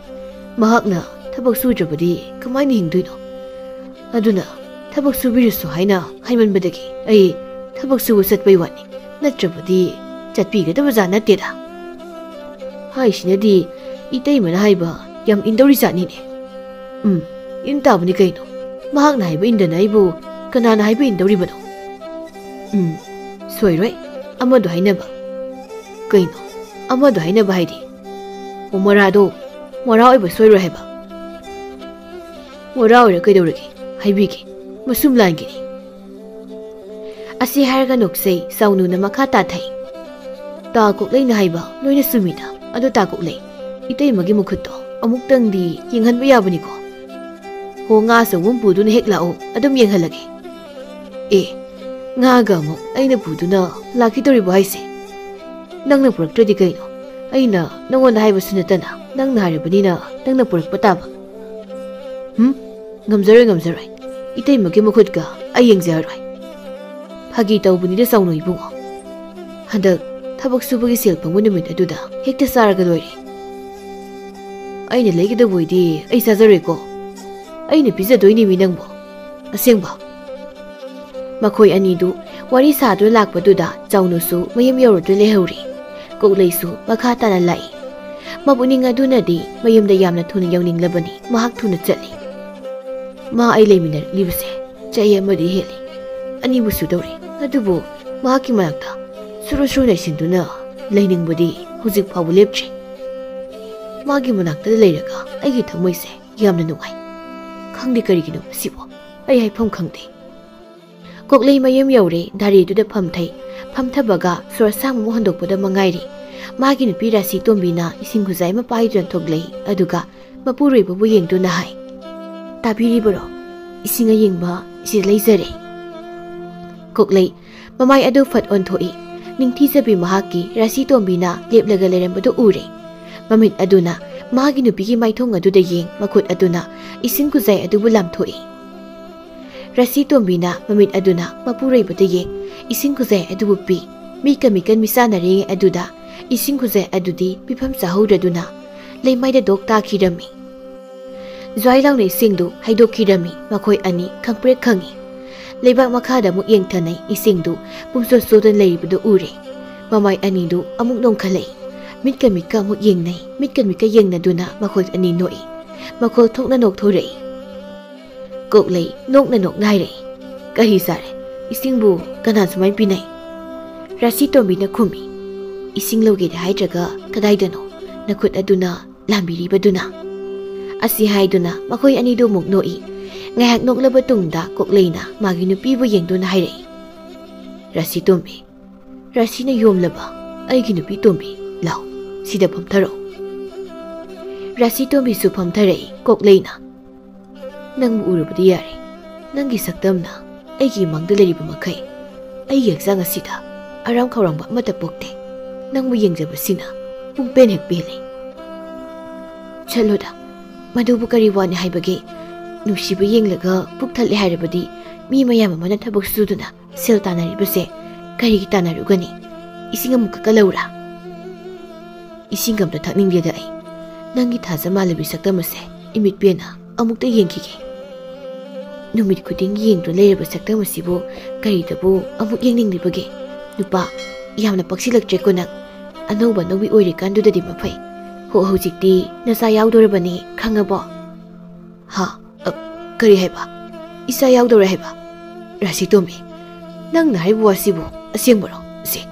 ꯃꯍꯥꯛꯅ ꯊꯕꯛ ꯁꯨꯗ꯭ꯔꯕꯗꯤ ꯀꯃꯥꯏꯅ ꯍꯤꯡꯗꯣꯏꯅꯣ? ꯑꯗꯨꯅ ꯊꯕꯛ ꯁꯨꯕꯤꯔꯁꯨ ꯍꯥꯏꯅ ꯍꯥꯏꯃꯟꯕꯗꯒꯤ ꯑꯩ ꯊꯕꯛ ꯁꯨꯕ ꯆꯠꯄꯩ ꯋꯥꯅꯤ, ꯅꯠꯇ꯭ꯔꯕꯗꯤ ꯆꯠꯄꯤꯒꯗꯕꯖꯥꯠ ꯅꯠꯇꯦꯗ꯫ ꯍꯥꯏꯁꯤꯅꯗꯤ ꯏꯇꯩꯃꯅ ꯍꯥꯏꯕ ꯌꯥꯝ ꯏꯟꯗꯧꯔꯤ ꯖꯥꯠꯅꯤꯅꯦ꯫ ꯎꯝ, ꯏꯟ ꯇꯥꯕꯅꯤ ꯀꯩꯅꯣ꯫ ꯃꯍꯥꯛꯅ ꯍꯥꯏꯕ ꯏꯟꯗꯅ ꯑꯩꯕꯨ ꯀꯅꯥꯅ ꯍꯥꯏꯕ ꯏꯟꯗꯧꯔꯤꯕꯅꯣ? ꯎꯝ, ꯁꯣꯏꯔꯣꯏ꯫ ꯑꯃꯗꯣ ꯍꯥꯏꯅꯕ꯫ ꯀꯩꯅꯣ? ꯑꯃꯗꯣ ꯍꯥꯏꯅꯕ ꯍꯥꯏꯗꯤ? ꯑꯣ, ꯃꯣꯔꯥꯗꯣ꯫ ꯃꯣꯔꯥ ꯑꯣꯏꯕ ꯁꯣꯏꯔꯣꯏ ꯍꯥꯏꯕ꯫ ꯃꯣꯔꯥ ꯑꯣꯏꯔ ꯀꯩꯗꯧꯔꯒꯦ? ꯍꯥꯏꯕꯤꯒꯦ꯫ ꯃꯁꯨꯝ ꯂꯥꯟꯒꯤꯅꯤ꯫ ꯑꯁꯤ ꯍꯥꯏꯔꯒ ꯅꯣꯛꯆꯩ ꯆꯥꯎꯅꯨꯅ ꯃꯈꯥ ꯇꯥꯊꯩ꯫ ꯇꯥ ꯀꯣꯛꯂꯩꯅ ꯍꯥꯏꯕ ꯂꯣꯏꯅ ꯆꯨꯝꯃꯤꯗ꯫ ꯑꯗꯣ ꯇꯥ ꯀꯣꯛꯂꯩ, ꯏꯇꯩꯃꯒꯤ ꯃꯈꯨꯠꯇꯣ ꯑꯃꯨꯛꯇꯪꯗꯤ ꯌꯦꯡꯍꯟꯕ ꯌꯥꯕꯅꯤꯀꯣ꯫ ꯍꯣ, ꯉꯥ ꯑꯆꯧꯕ ꯑꯃ ꯄꯨꯗꯨꯅ ꯍꯦꯛ ꯂꯥꯛꯑꯣ, ꯑꯗꯨꯝ ꯌꯦꯡꯍꯜꯂꯒꯦ꯫ ꯑꯦ, ꯉꯥꯒ ꯑꯃꯨꯛ ꯑꯩꯅ ꯄꯨꯗꯨꯅ ꯂꯥꯛꯈꯤꯗꯧꯔꯤꯕꯣ ꯍꯥꯏꯁꯦ? ꯅꯪꯅ ꯄꯨꯔꯛꯇ꯭ꯔꯗꯤ ꯀꯩꯅꯣ? ꯑꯩꯅ ꯅꯪꯉꯣꯟꯗ ꯍꯥꯏꯕꯁꯨ ꯅꯠꯇꯅ ꯅꯪꯅ ꯍꯥꯏꯔꯕꯅꯤꯅ ꯅꯪꯅ ꯄꯨꯔꯛꯄ ꯇꯥꯕ꯫ ꯍꯨꯝ? ꯉꯝꯖꯔꯣꯏ, ꯉꯝꯖꯔꯣꯏ꯫ ꯏꯇꯩꯃꯒꯤ ꯃꯈꯨꯠꯀ ꯑꯩ ꯌꯦꯡꯖꯔꯔꯣꯏ꯫ ꯐꯥꯒꯤ ꯇꯧꯕꯅꯤꯗ ꯆꯥꯎꯅ ꯏꯕꯨꯡꯉꯣ꯫ ꯍꯟꯗꯛ ꯊꯕꯛ ꯁꯨꯕꯒꯤ ꯁꯦꯜ ꯐꯪꯕ ꯅꯨꯃꯤꯠ ꯑꯗꯨꯗ ꯍꯦꯛꯇ ꯆꯥꯔꯒ ꯂꯣꯏꯔꯦ꯫ ꯑꯩꯅ ꯂꯩꯒꯗꯕ ꯑꯣꯏꯗꯤ ꯑꯩ ꯆꯥꯖꯔꯣꯏꯀꯣ꯫ ꯑꯩꯅ ꯄꯤꯖꯗꯣꯏꯅꯦꯃꯤ ꯅꯪꯕꯨ꯫ ꯑꯁꯦꯡꯕ꯫ ꯃꯈꯣꯏ ꯑꯅꯤꯗꯨ ꯋꯥꯔꯤ ꯁꯥꯗꯨꯅ ꯂꯥꯛꯄꯗꯨꯗ ꯆꯥꯎꯅꯁꯨ ꯃꯌꯨꯝ ꯌꯧꯔꯗꯨꯅ ꯂꯩꯍꯧꯔꯤ꯫ ꯀꯣꯛꯂꯩꯁꯨ ꯃꯈꯥ ꯇꯥꯅ ꯂꯥꯛꯏ꯫ ꯃꯄꯨꯛꯅꯤꯡ ꯑꯗꯨꯅꯗꯤ ꯃꯌꯨꯝꯗ ꯌꯥꯝꯅ ꯊꯨꯅ ꯌꯧꯅꯤꯡꯂꯕꯅꯤ꯫ ꯃꯍꯥꯛ ꯊꯨꯅ ꯆꯠꯂꯤ꯫ ꯃꯥ ꯑꯩ ꯂꯩꯃꯤꯟꯅꯔꯛꯂꯤꯕꯁꯦ ꯆꯍꯤ ꯑꯃꯗꯤ ꯍꯦꯜꯂꯤ꯫ ꯑꯅꯤꯕꯨ ꯁꯨꯗꯧꯔꯦ꯫ ꯑꯗꯨꯕꯨ ꯃꯍꯥꯛꯀꯤ ꯃꯅꯥꯛꯇ ꯁꯨꯔꯨ ꯁꯨꯔꯨ ꯅꯩꯁꯤꯟꯗꯨꯅ ꯂꯩꯅꯤꯡꯕꯗꯤ ꯍꯧꯖꯤꯛ ꯐꯥꯎꯕ ꯂꯦꯞꯇ꯭ꯔꯤ꯫ ꯃꯥꯒꯤ ꯃꯅꯥꯛꯇ ꯂꯩꯔꯒ ꯑꯩꯒꯤ ꯊꯃꯣꯏꯁꯦ ꯌꯥꯝꯅ ꯅꯨꯡꯉꯥꯏ꯫ ꯈꯪꯗꯦ ꯀꯔꯤꯒꯤꯅꯣ ꯃꯁꯤꯕꯨ꯫ ꯑꯩ ꯍꯥꯏꯐꯝ ꯈꯪꯗꯦ꯫ ꯀꯣꯛꯂꯩ ꯃꯌꯨꯝ ꯌꯧꯔꯦ꯫ ꯗꯥꯔꯤꯗꯨꯗ ꯐꯝꯊꯩ꯫ ꯐꯝꯊꯕꯒ ꯁꯣꯔ ꯑꯁꯥꯡꯕ ꯑꯃ ꯍꯣꯟꯗꯣꯛꯄꯗ ꯃꯉꯥꯏꯔꯦ꯫ ꯃꯥꯒꯤ ꯅꯨꯄꯤ ꯔꯥꯁꯤ ꯇꯣꯝꯕꯤꯅ ꯏꯁꯤꯡ ꯈꯨꯖꯥꯏ ꯑꯃ ꯄꯥꯏꯗꯨꯅ ꯊꯣꯛꯂꯛꯏ꯫ ꯑꯗꯨꯒ ꯃꯄꯨꯔꯣꯏꯕꯕꯨ ꯌꯦꯡꯗꯨꯅ ꯍꯥꯏ, "ꯇꯥꯕꯤꯔꯤꯕꯔꯣ? ꯏꯁꯤꯡ ꯑꯌꯤꯡꯕ ꯁꯤꯗ ꯂꯩꯖꯔꯦ꯫" ꯀꯣꯛꯂꯩ ꯃꯃꯥꯏ ꯑꯗꯨ ꯐꯠ ꯑꯣꯟꯊꯣꯛꯏ꯫ ꯅꯤꯡꯊꯤꯖꯕꯤ ꯃꯍꯥꯛꯀꯤ ꯔꯥꯁꯤ ꯇꯣꯝꯕꯤꯅ ꯂꯦꯞꯂꯒ ꯂꯩꯔꯝꯕꯗꯨ ꯎꯔꯦ꯫ ꯃꯃꯤꯠ ꯑꯗꯨꯅ ꯃꯥꯒꯤ ꯅꯨꯄꯤꯒꯤ ꯃꯥꯏꯊꯣꯡ ꯑꯗꯨꯗ ꯌꯦꯡ, ꯃꯈꯨꯠ ꯑꯗꯨꯅ ꯏꯁꯤꯡ ꯈꯨꯖꯥꯏ ꯑꯗꯨꯕꯨ ꯂꯥꯝꯊꯣꯛꯏ꯫ ꯔꯥꯁꯤ ꯇꯣꯝꯕꯤꯅ ꯃꯃꯤꯠ ꯑꯗꯨꯅ ꯃꯄꯨꯔꯣꯏꯕꯗ ꯌꯦꯡ, ꯏꯁꯤꯡ ꯈꯨꯖꯥꯏ ꯑꯗꯨꯕꯨ ꯄꯤ꯫ ꯃꯤꯀ ꯃꯤꯀꯟ ꯃꯤꯁꯥꯟꯅꯔꯤꯉꯩ ꯑꯗꯨꯗ ꯏꯁꯤꯡ ꯈꯨꯖꯥꯏ ꯑꯗꯨꯗꯤ ꯄꯤꯐꯝ ꯆꯥꯍꯧꯗ꯭ꯔꯗꯨꯅ ꯂꯩꯃꯥꯏꯗ ꯗꯣꯛ ꯇꯥꯈꯤꯔꯝꯃꯤ꯫ ꯖ꯭ꯋꯥꯏ ꯂꯥꯎꯅ ꯏꯁꯤꯡꯗꯨ ꯍꯩꯗꯣꯛꯈꯤꯔꯝꯃꯤ꯫ ꯃꯈꯣꯏ ꯑꯅꯤ ꯈꯪꯄ꯭ꯔꯦꯛ ꯈꯪꯏ꯫ ꯂꯩꯕꯥꯛ ꯃꯈꯥꯗ ꯑꯃꯨꯛ ꯌꯦꯡꯊꯅꯩ꯫ ꯏꯁꯤꯡꯗꯨ ꯄꯨꯝꯆꯣꯠ ꯆꯣꯠꯇꯨꯅ ꯂꯩꯔꯤꯕꯗꯨ ꯎꯔꯦ꯫ ꯃꯃꯥꯏ ꯑꯅꯤꯗꯨ ꯑꯃꯨꯛ ꯅꯣꯡꯈꯠꯂꯛꯏ꯫ ꯃꯤꯠꯀ ꯃꯤꯠꯀ ꯑꯃꯨꯛ ꯌꯦꯡꯅꯩ꯫ ꯃꯤꯠꯀ ꯃꯤꯠꯀ ꯌꯦꯡꯅꯗꯨꯅ ꯃꯈꯣꯏ ꯑꯅꯤ ꯅꯣꯛꯏ꯫ ꯃꯈꯣꯜ ꯊꯣꯛꯅ ꯅꯣꯛꯊꯣꯔꯛꯏ꯫ ꯀꯣꯛꯂꯩ ꯅꯣꯛꯅ ꯅꯣꯛꯅ ꯍꯥꯏꯔꯛꯏ, "ꯀꯔꯤ ꯆꯥꯔꯦ? ꯏꯁꯤꯡꯕꯨ ꯀꯅꯥ ꯁꯨꯃꯥꯏꯅ ꯄꯤꯅꯩ?" ꯔꯥꯁꯤ ꯇꯣꯝꯕꯤꯅ ꯈꯨꯝꯃꯤ, "ꯏꯁꯤꯡ ꯂꯧꯒꯦꯗꯤ ꯍꯥꯏꯗ꯭ꯔꯒ ꯀꯗꯥꯏꯗꯅꯣ ꯅꯈꯨꯠ ꯑꯗꯨꯅ ꯂꯥꯝꯕꯤꯔꯤꯕꯗꯨꯅ?" ꯑꯁꯤ ꯍꯥꯏꯗꯨꯅ ꯃꯈꯣꯏ ꯑꯅꯤꯗꯨ ꯑꯃꯨꯛ ꯅꯣꯛꯏ꯫ ꯉꯥꯏꯍꯥꯛ ꯅꯣꯛꯂꯕ ꯇꯨꯡꯗ ꯀꯣꯛꯂꯩꯅ ꯃꯥꯒꯤ ꯅꯨꯄꯤꯕꯨ ꯌꯦꯡꯗꯨꯅ ꯍꯥꯏꯔꯛꯏ, "ꯔꯥꯁꯤ ꯇꯣꯝꯕꯤ, ꯔꯥꯁꯤꯅ ꯌꯣꯝꯂꯕ ꯑꯩꯒꯤ ꯅꯨꯄꯤ ꯇꯣꯝꯕꯤ, ꯂꯥꯎ, ꯁꯤꯗ ꯐꯝꯊꯔꯣ꯫" ꯔꯥꯁꯤ ꯇꯣꯝꯕꯤꯁꯨ ꯐꯝꯊꯔꯛꯏ꯫ ꯀꯣꯛꯂꯩꯅ, "ꯅꯪꯕꯨ ꯎꯔꯕꯗꯤ ꯌꯥꯔꯦ꯫ ꯅꯪꯒꯤ ꯁꯛꯇꯝꯅ ꯑꯩꯒꯤ ꯏꯃꯥꯡꯗ ꯂꯩꯔꯤꯕ ꯃꯈꯩ ꯑꯩꯒꯤ ꯍꯛꯆꯥꯡ ꯑꯁꯤꯗ ꯑꯔꯥꯝ ꯈꯧꯔꯥꯡꯕ ꯑꯃꯠꯇ ꯄꯣꯛꯇꯦ꯫ ꯅꯪꯕꯨ ꯌꯦꯡꯖꯕꯁꯤꯅ ꯄꯨꯡꯄꯦꯟ ꯍꯦꯛ ꯄꯦꯜꯂꯦ꯫" "ꯆꯠꯂꯣꯗ, ꯃꯗꯨꯕꯨ ꯀꯔꯤ ꯋꯥꯅꯤ ꯍꯥꯏꯕꯒꯦ? ꯅꯨꯡꯁꯤꯕ ꯌꯦꯡꯂꯒ ꯄꯨꯛ ꯊꯜꯂꯦ ꯍꯥꯏꯔꯕꯗꯤ ꯃꯤ ꯃꯌꯥꯝ ꯑꯃꯅ ꯊꯕꯛ ꯁꯨꯗꯨꯅ ꯁꯦꯜ ꯇꯥꯟꯅꯔꯤꯕꯁꯦ ꯀꯔꯤꯒꯤ ꯇꯥꯟꯅꯔꯨꯒꯅꯤ? ꯏꯁꯤꯡ ꯑꯃꯨꯛ ꯀꯛꯀ ꯂꯧꯔꯥ?" "ꯏꯁꯤꯡ ꯑꯝꯇ ꯊꯛꯅꯤꯡꯗꯦꯗ ꯑꯩ꯫ ꯅꯪꯒꯤ ꯊꯥꯖ ꯃꯥꯜꯂꯕꯤ ꯁꯛꯇꯝ ꯑꯁꯦ ꯏꯃꯤꯠ ꯄꯦꯟꯅ ꯑꯃꯨꯛꯇ ꯌꯦꯡꯈꯤꯒꯦ꯫ ꯅꯨꯃꯤꯠ ꯈꯨꯗꯤꯡꯒꯤ ꯌꯦꯡꯗꯨꯅ ꯂꯩꯔꯕ ꯁꯛꯇꯝ ꯑꯁꯤꯕꯨ ꯀꯔꯤꯗꯕꯨ ꯑꯃꯨꯛ ꯌꯦꯡꯅꯤꯡꯂꯤꯕꯒꯦ? ꯅꯨꯄꯥ, ꯌꯥꯝꯅ ꯄꯛꯁꯤꯜꯂꯛꯇ꯭ꯔꯦꯀꯣ ꯅꯪ꯫ ꯑꯅꯧꯕ ꯑꯅꯧꯕꯤ ꯑꯣꯏꯔꯤꯀꯥꯟꯗꯨꯗꯗꯤ ꯃꯐꯩ꯫ ꯍꯣ, ꯍꯧꯖꯤꯛꯇꯤ ꯅꯆꯥ ꯌꯥꯎꯗꯣꯔꯕꯅꯤ, ꯈꯪꯉꯕꯣ? ꯍꯥ? ꯑ, ꯀꯔꯤ ꯍꯥꯏꯕ? ꯏꯆꯥ ꯌꯥꯎꯗꯧꯔꯦ ꯍꯥꯏꯕ? ꯔꯥꯁꯤ ꯇꯣꯝꯕꯤ, ꯅꯪꯅ ꯍꯥꯏꯕ ꯋꯥꯁꯤꯕꯨ ꯑꯁꯦꯡꯕꯔꯣ? ꯁꯦ,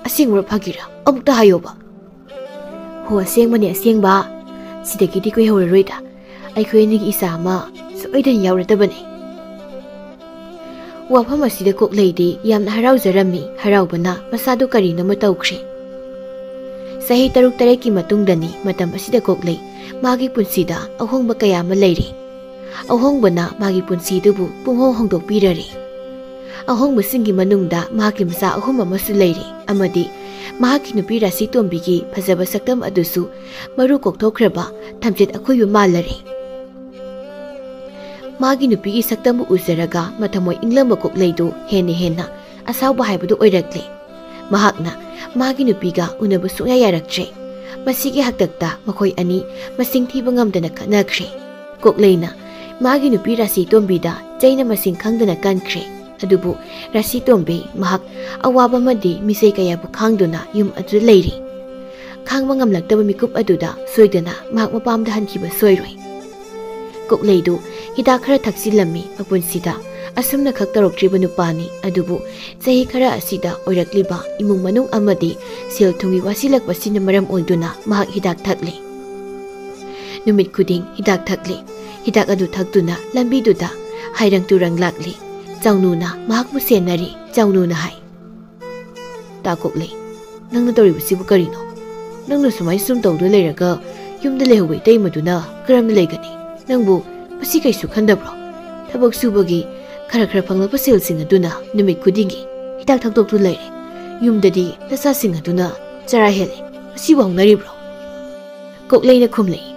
ꯑꯁꯦꯡꯕꯔꯣ ꯐꯥꯒꯤꯔꯥ? ꯑꯃꯨꯛꯇ ꯍꯥꯏꯌꯣꯕ꯫ ꯍꯣ, ꯑꯁꯦꯡꯕꯅꯦ, ꯑꯁꯦꯡꯕ꯫ ꯁꯤꯗꯒꯤꯗꯤ ꯀꯨꯏꯍꯧꯔꯔꯣꯏꯗ꯫ ꯑꯩꯈꯣꯏ ꯑꯅꯤꯒꯤ ꯏꯆꯥ ꯑꯃ ꯁꯣꯏꯗꯅ ꯌꯥꯎꯔꯗꯕꯅꯦ꯫ ꯋꯥꯐꯝ ꯑꯁꯤꯗ ꯀꯣꯛꯂꯩꯗꯤ ꯌꯥꯝꯅ ꯍꯔꯥꯎꯖꯔꯝꯃꯤ꯫ ꯍꯔꯥꯎꯕꯅ ꯃꯁꯥꯗꯨ ꯀꯔꯤꯅꯣꯃ ꯇꯧꯈ꯭ꯔꯦ꯫ ꯆꯍꯤ ꯇꯔꯨꯛ ꯇꯔꯦꯠꯀꯤ ꯃꯇꯨꯡꯗꯅꯤ ꯃꯇꯝ ꯑꯁꯤꯗ ꯀꯣꯛꯂꯩ ꯃꯥꯒꯤ ꯄꯨꯟꯁꯤꯗ ꯑꯍꯣꯡꯕ ꯀꯌꯥ ꯑꯃ ꯂꯩꯔꯤ꯫ ꯑꯍꯣꯡꯕꯅ ꯃꯥꯒꯤ ꯄꯨꯟꯁꯤꯗꯨꯕꯨ ꯄꯨꯡꯍꯣꯡ ꯍꯣꯡꯗꯣꯛꯄꯤꯔꯔꯦ꯫ ꯑꯍꯣꯡꯕꯁꯤꯡꯒꯤ ꯃꯅꯨꯡꯗ ꯃꯍꯥꯛꯀꯤ ꯃꯆꯥ ꯑꯍꯨꯝ ꯑꯃꯁꯨ ꯂꯩꯔꯤ, ꯑꯃꯗꯤ ꯃꯍꯥꯛꯀꯤ ꯅꯨꯄꯤ ꯔꯥꯁꯤ ꯇꯣꯝꯕꯤꯒꯤ ꯐꯖꯕ ꯁꯛꯇꯝ ꯑꯗꯨꯁꯨ ꯃꯔꯨ ꯀꯣꯛꯊꯣꯛꯈ꯭ꯔꯕ ꯊꯝꯆꯦꯠ ꯑꯈꯣꯏꯕ ꯃꯥꯜꯂꯔꯦ꯫ ꯃꯥꯒꯤ ꯅꯨꯄꯤꯒꯤ ꯁꯛꯇꯝꯕꯨ ꯎꯖꯔꯒ ꯃꯊꯃꯣꯏ ꯏꯪꯂꯝꯕ ꯀꯣꯛꯂꯩꯗꯨ ꯍꯦꯟꯅ ꯍꯦꯟꯅ ꯑꯁꯥꯎꯕ ꯍꯥꯏꯕꯗꯨ ꯑꯣꯏꯔꯛꯂꯦ꯫ ꯃꯍꯥꯛꯅ ꯃꯥꯒꯤ ꯅꯨꯄꯤꯒ ꯎꯅꯕ ꯁꯨꯡꯌꯥ ꯌꯥꯔꯛꯇ꯭ꯔꯦ꯫ ꯃꯁꯤꯒꯤ ꯍꯥꯛꯇꯛꯇ ꯃꯈꯣꯏ ꯑꯅꯤ ꯃꯁꯤꯡ ꯊꯤꯕ ꯉꯝꯗꯅ ꯈꯠꯅꯈ꯭ꯔꯦ꯫ ꯀꯣꯛꯂꯩꯅ ꯃꯥꯒꯤ ꯅꯨꯄꯤ ꯔꯥꯁꯤ ꯇꯣꯝꯕꯤꯗ ꯆꯩꯅ ꯃꯁꯤꯡ ꯈꯪꯗꯅ ꯀꯟꯈ꯭ꯔꯦ꯫ ꯑꯗꯨꯕꯨ ꯔꯥꯁꯤ ꯇꯣꯝꯕꯤ ꯃꯍꯥꯛ ꯑꯋꯥꯕ ꯑꯃꯗꯤ ꯃꯤꯆꯩ ꯀꯌꯥꯕꯨ ꯈꯥꯡꯗꯨꯅ ꯌꯨꯝ ꯑꯗꯨꯗ ꯂꯩꯔꯤ꯫ ꯈꯥꯡꯕ ꯉꯝꯂꯛꯇꯕ ꯃꯤꯀꯨꯞ ꯑꯗꯨꯗ ꯁꯣꯏꯗꯅ ꯃꯍꯥꯛ ꯃꯄꯥꯝꯗ ꯍꯟꯈꯤꯕ ꯁꯣꯏꯔꯣꯏ꯫ ꯀꯣꯛꯂꯩꯗꯨ ꯍꯤꯗꯥꯛ ꯈꯔ ꯊꯛꯆꯤꯜꯂꯝꯃꯤ꯫ ꯃꯄꯨꯟꯁꯤꯗ ꯑꯁꯨꯝꯅ ꯈꯛ ꯇꯧꯔꯛꯇ꯭ꯔꯤꯕ ꯅꯨꯄꯥꯅꯤ꯫ ꯑꯗꯨꯕꯨ ꯆꯍꯤ ꯈꯔ ꯑꯁꯤꯗ ꯑꯣꯏꯔꯛꯂꯤꯕ ꯏꯃꯨꯡ ꯃꯅꯨꯡ ꯑꯃꯗꯤ ꯁꯦꯜ ꯊꯨꯝꯒꯤ ꯋꯥꯁꯤꯜꯂꯛꯄꯁꯤꯅ ꯃꯔꯝ ꯑꯣꯏꯗꯨꯅ ꯃꯍꯥꯛ ꯍꯤꯗꯥꯛ ꯊꯛꯂꯤ꯫ ꯅꯨꯃꯤꯠ ꯈꯨꯗꯤꯡ ꯍꯤꯗꯥꯛ ꯊꯛꯂꯤ꯫ ꯍꯤꯗꯥꯛ ꯑꯗꯨ ꯊꯛꯇꯨꯅ ꯂꯝꯕꯤꯗꯨꯗ ꯍꯥꯏꯔꯪ ꯇꯨꯔꯪ ꯂꯥꯛꯂꯤ꯫ ꯆꯥꯎꯅꯨꯅ ꯃꯍꯥꯛꯄꯨ ꯁꯦꯟꯅꯔꯤ꯫ ꯆꯥꯎꯅꯨꯅ ꯍꯥꯏ, "ꯇꯥ ꯀꯣꯛꯂꯩ, ꯅꯪꯅ ꯇꯧꯔꯤꯕꯁꯤꯕꯨ ꯀꯔꯤꯅꯣ? ꯅꯪꯅ ꯁꯨꯃꯥꯏꯅ ꯁꯨꯝ ꯇꯧꯗꯨꯅ ꯂꯩꯔꯒ ꯌꯨꯝꯗ ꯂꯩꯍꯧꯕ ꯏꯇꯩꯃꯗꯨꯅ ꯀꯔꯝꯅ ꯂꯩꯒꯅꯤ? ꯅꯪꯕꯨ ꯃꯁꯤ ꯀꯩꯁꯨ ꯈꯟꯗꯕ꯭ꯔꯣ? ꯊꯕꯛ ꯁꯨꯕꯒꯤ ꯈꯔ ꯈꯔ ꯐꯪꯂꯛꯄ ꯁꯦꯜꯁꯤꯡ ꯑꯗꯨꯅ ꯅꯨꯃꯤꯠ ꯈꯨꯗꯤꯡꯒꯤ ꯍꯤꯗꯥꯛ ꯊꯛꯇꯣꯛꯇꯨꯅ ꯂꯩꯔꯦ꯫ ꯌꯨꯝꯗꯗꯤ ꯅꯆꯥꯁꯤꯡ ꯑꯗꯨꯅ ꯆꯔꯥ ꯍꯦꯜꯂꯦ꯫ ꯃꯁꯤꯕꯨ ꯍꯧꯅꯔꯤꯕ꯭ꯔꯣ?" ꯀꯣꯛꯂꯩꯅ ꯈꯨꯝꯂꯛꯏ,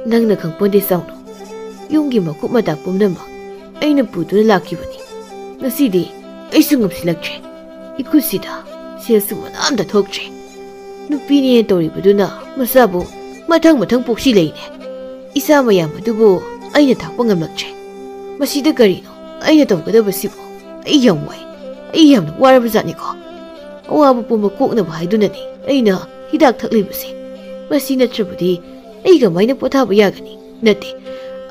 "ꯅꯪꯅ ꯈꯪꯄꯣꯟꯗꯦ ꯆꯥꯎꯅꯨ꯫ ꯌꯨꯝꯒꯤ ꯃꯀꯨꯞ ꯃꯇꯥ ꯄꯨꯝꯅꯃꯛ ꯑꯩꯅ ꯄꯨꯗꯨꯅ ꯂꯥꯛꯈꯤꯕꯅꯤ꯫ ꯉꯁꯤꯗꯤ ꯑꯩꯁꯨ ꯉꯝꯁꯤꯜꯂꯛꯇ꯭ꯔꯦ꯫ ꯏꯈꯨꯠꯁꯤꯗ ꯁꯦꯜꯁꯨ ꯃꯅꯥ ꯑꯝꯇ ꯊꯣꯛꯇ꯭ꯔꯦ꯫ ꯅꯨꯄꯤꯅꯦꯅ ꯇꯧꯔꯤꯕꯗꯨꯅ ꯃꯆꯥꯕꯨ ꯃꯊꯪ ꯃꯊꯪ ꯄꯣꯛꯁꯤ ꯂꯩꯅꯦ꯫ ꯏꯆꯥ ꯃꯌꯥꯝ ꯑꯗꯨꯕꯨ ꯑꯩꯅ ꯊꯥꯛꯄ ꯉꯝꯂꯛꯇ꯭ꯔꯦ꯫ ꯃꯁꯤꯗ ꯀꯔꯤꯅꯣ ꯑꯩꯅ ꯇꯧꯒꯗꯕꯁꯤꯕꯨ? ꯑꯩ ꯌꯥꯝ ꯋꯥꯏ꯫ ꯑꯩ ꯌꯥꯝꯅ ꯋꯥꯔꯕ ꯖꯥꯠꯅꯤꯀꯣ꯫ ꯑꯋꯥꯕ ꯄꯨꯝꯕ ꯀꯣꯛꯅꯕ ꯍꯥꯏꯗꯨꯅꯅꯤ ꯑꯩꯅ ꯍꯤꯗꯥꯛ ꯊꯛꯂꯤꯕꯁꯦ꯫ ꯃꯁꯤ ꯅꯠꯇ꯭ꯔꯕꯗꯤ ꯑꯩ ꯀꯃꯥꯏꯅ ꯄꯣꯊꯥꯕ ꯌꯥꯒꯅꯤ? ꯅꯠꯇꯦ,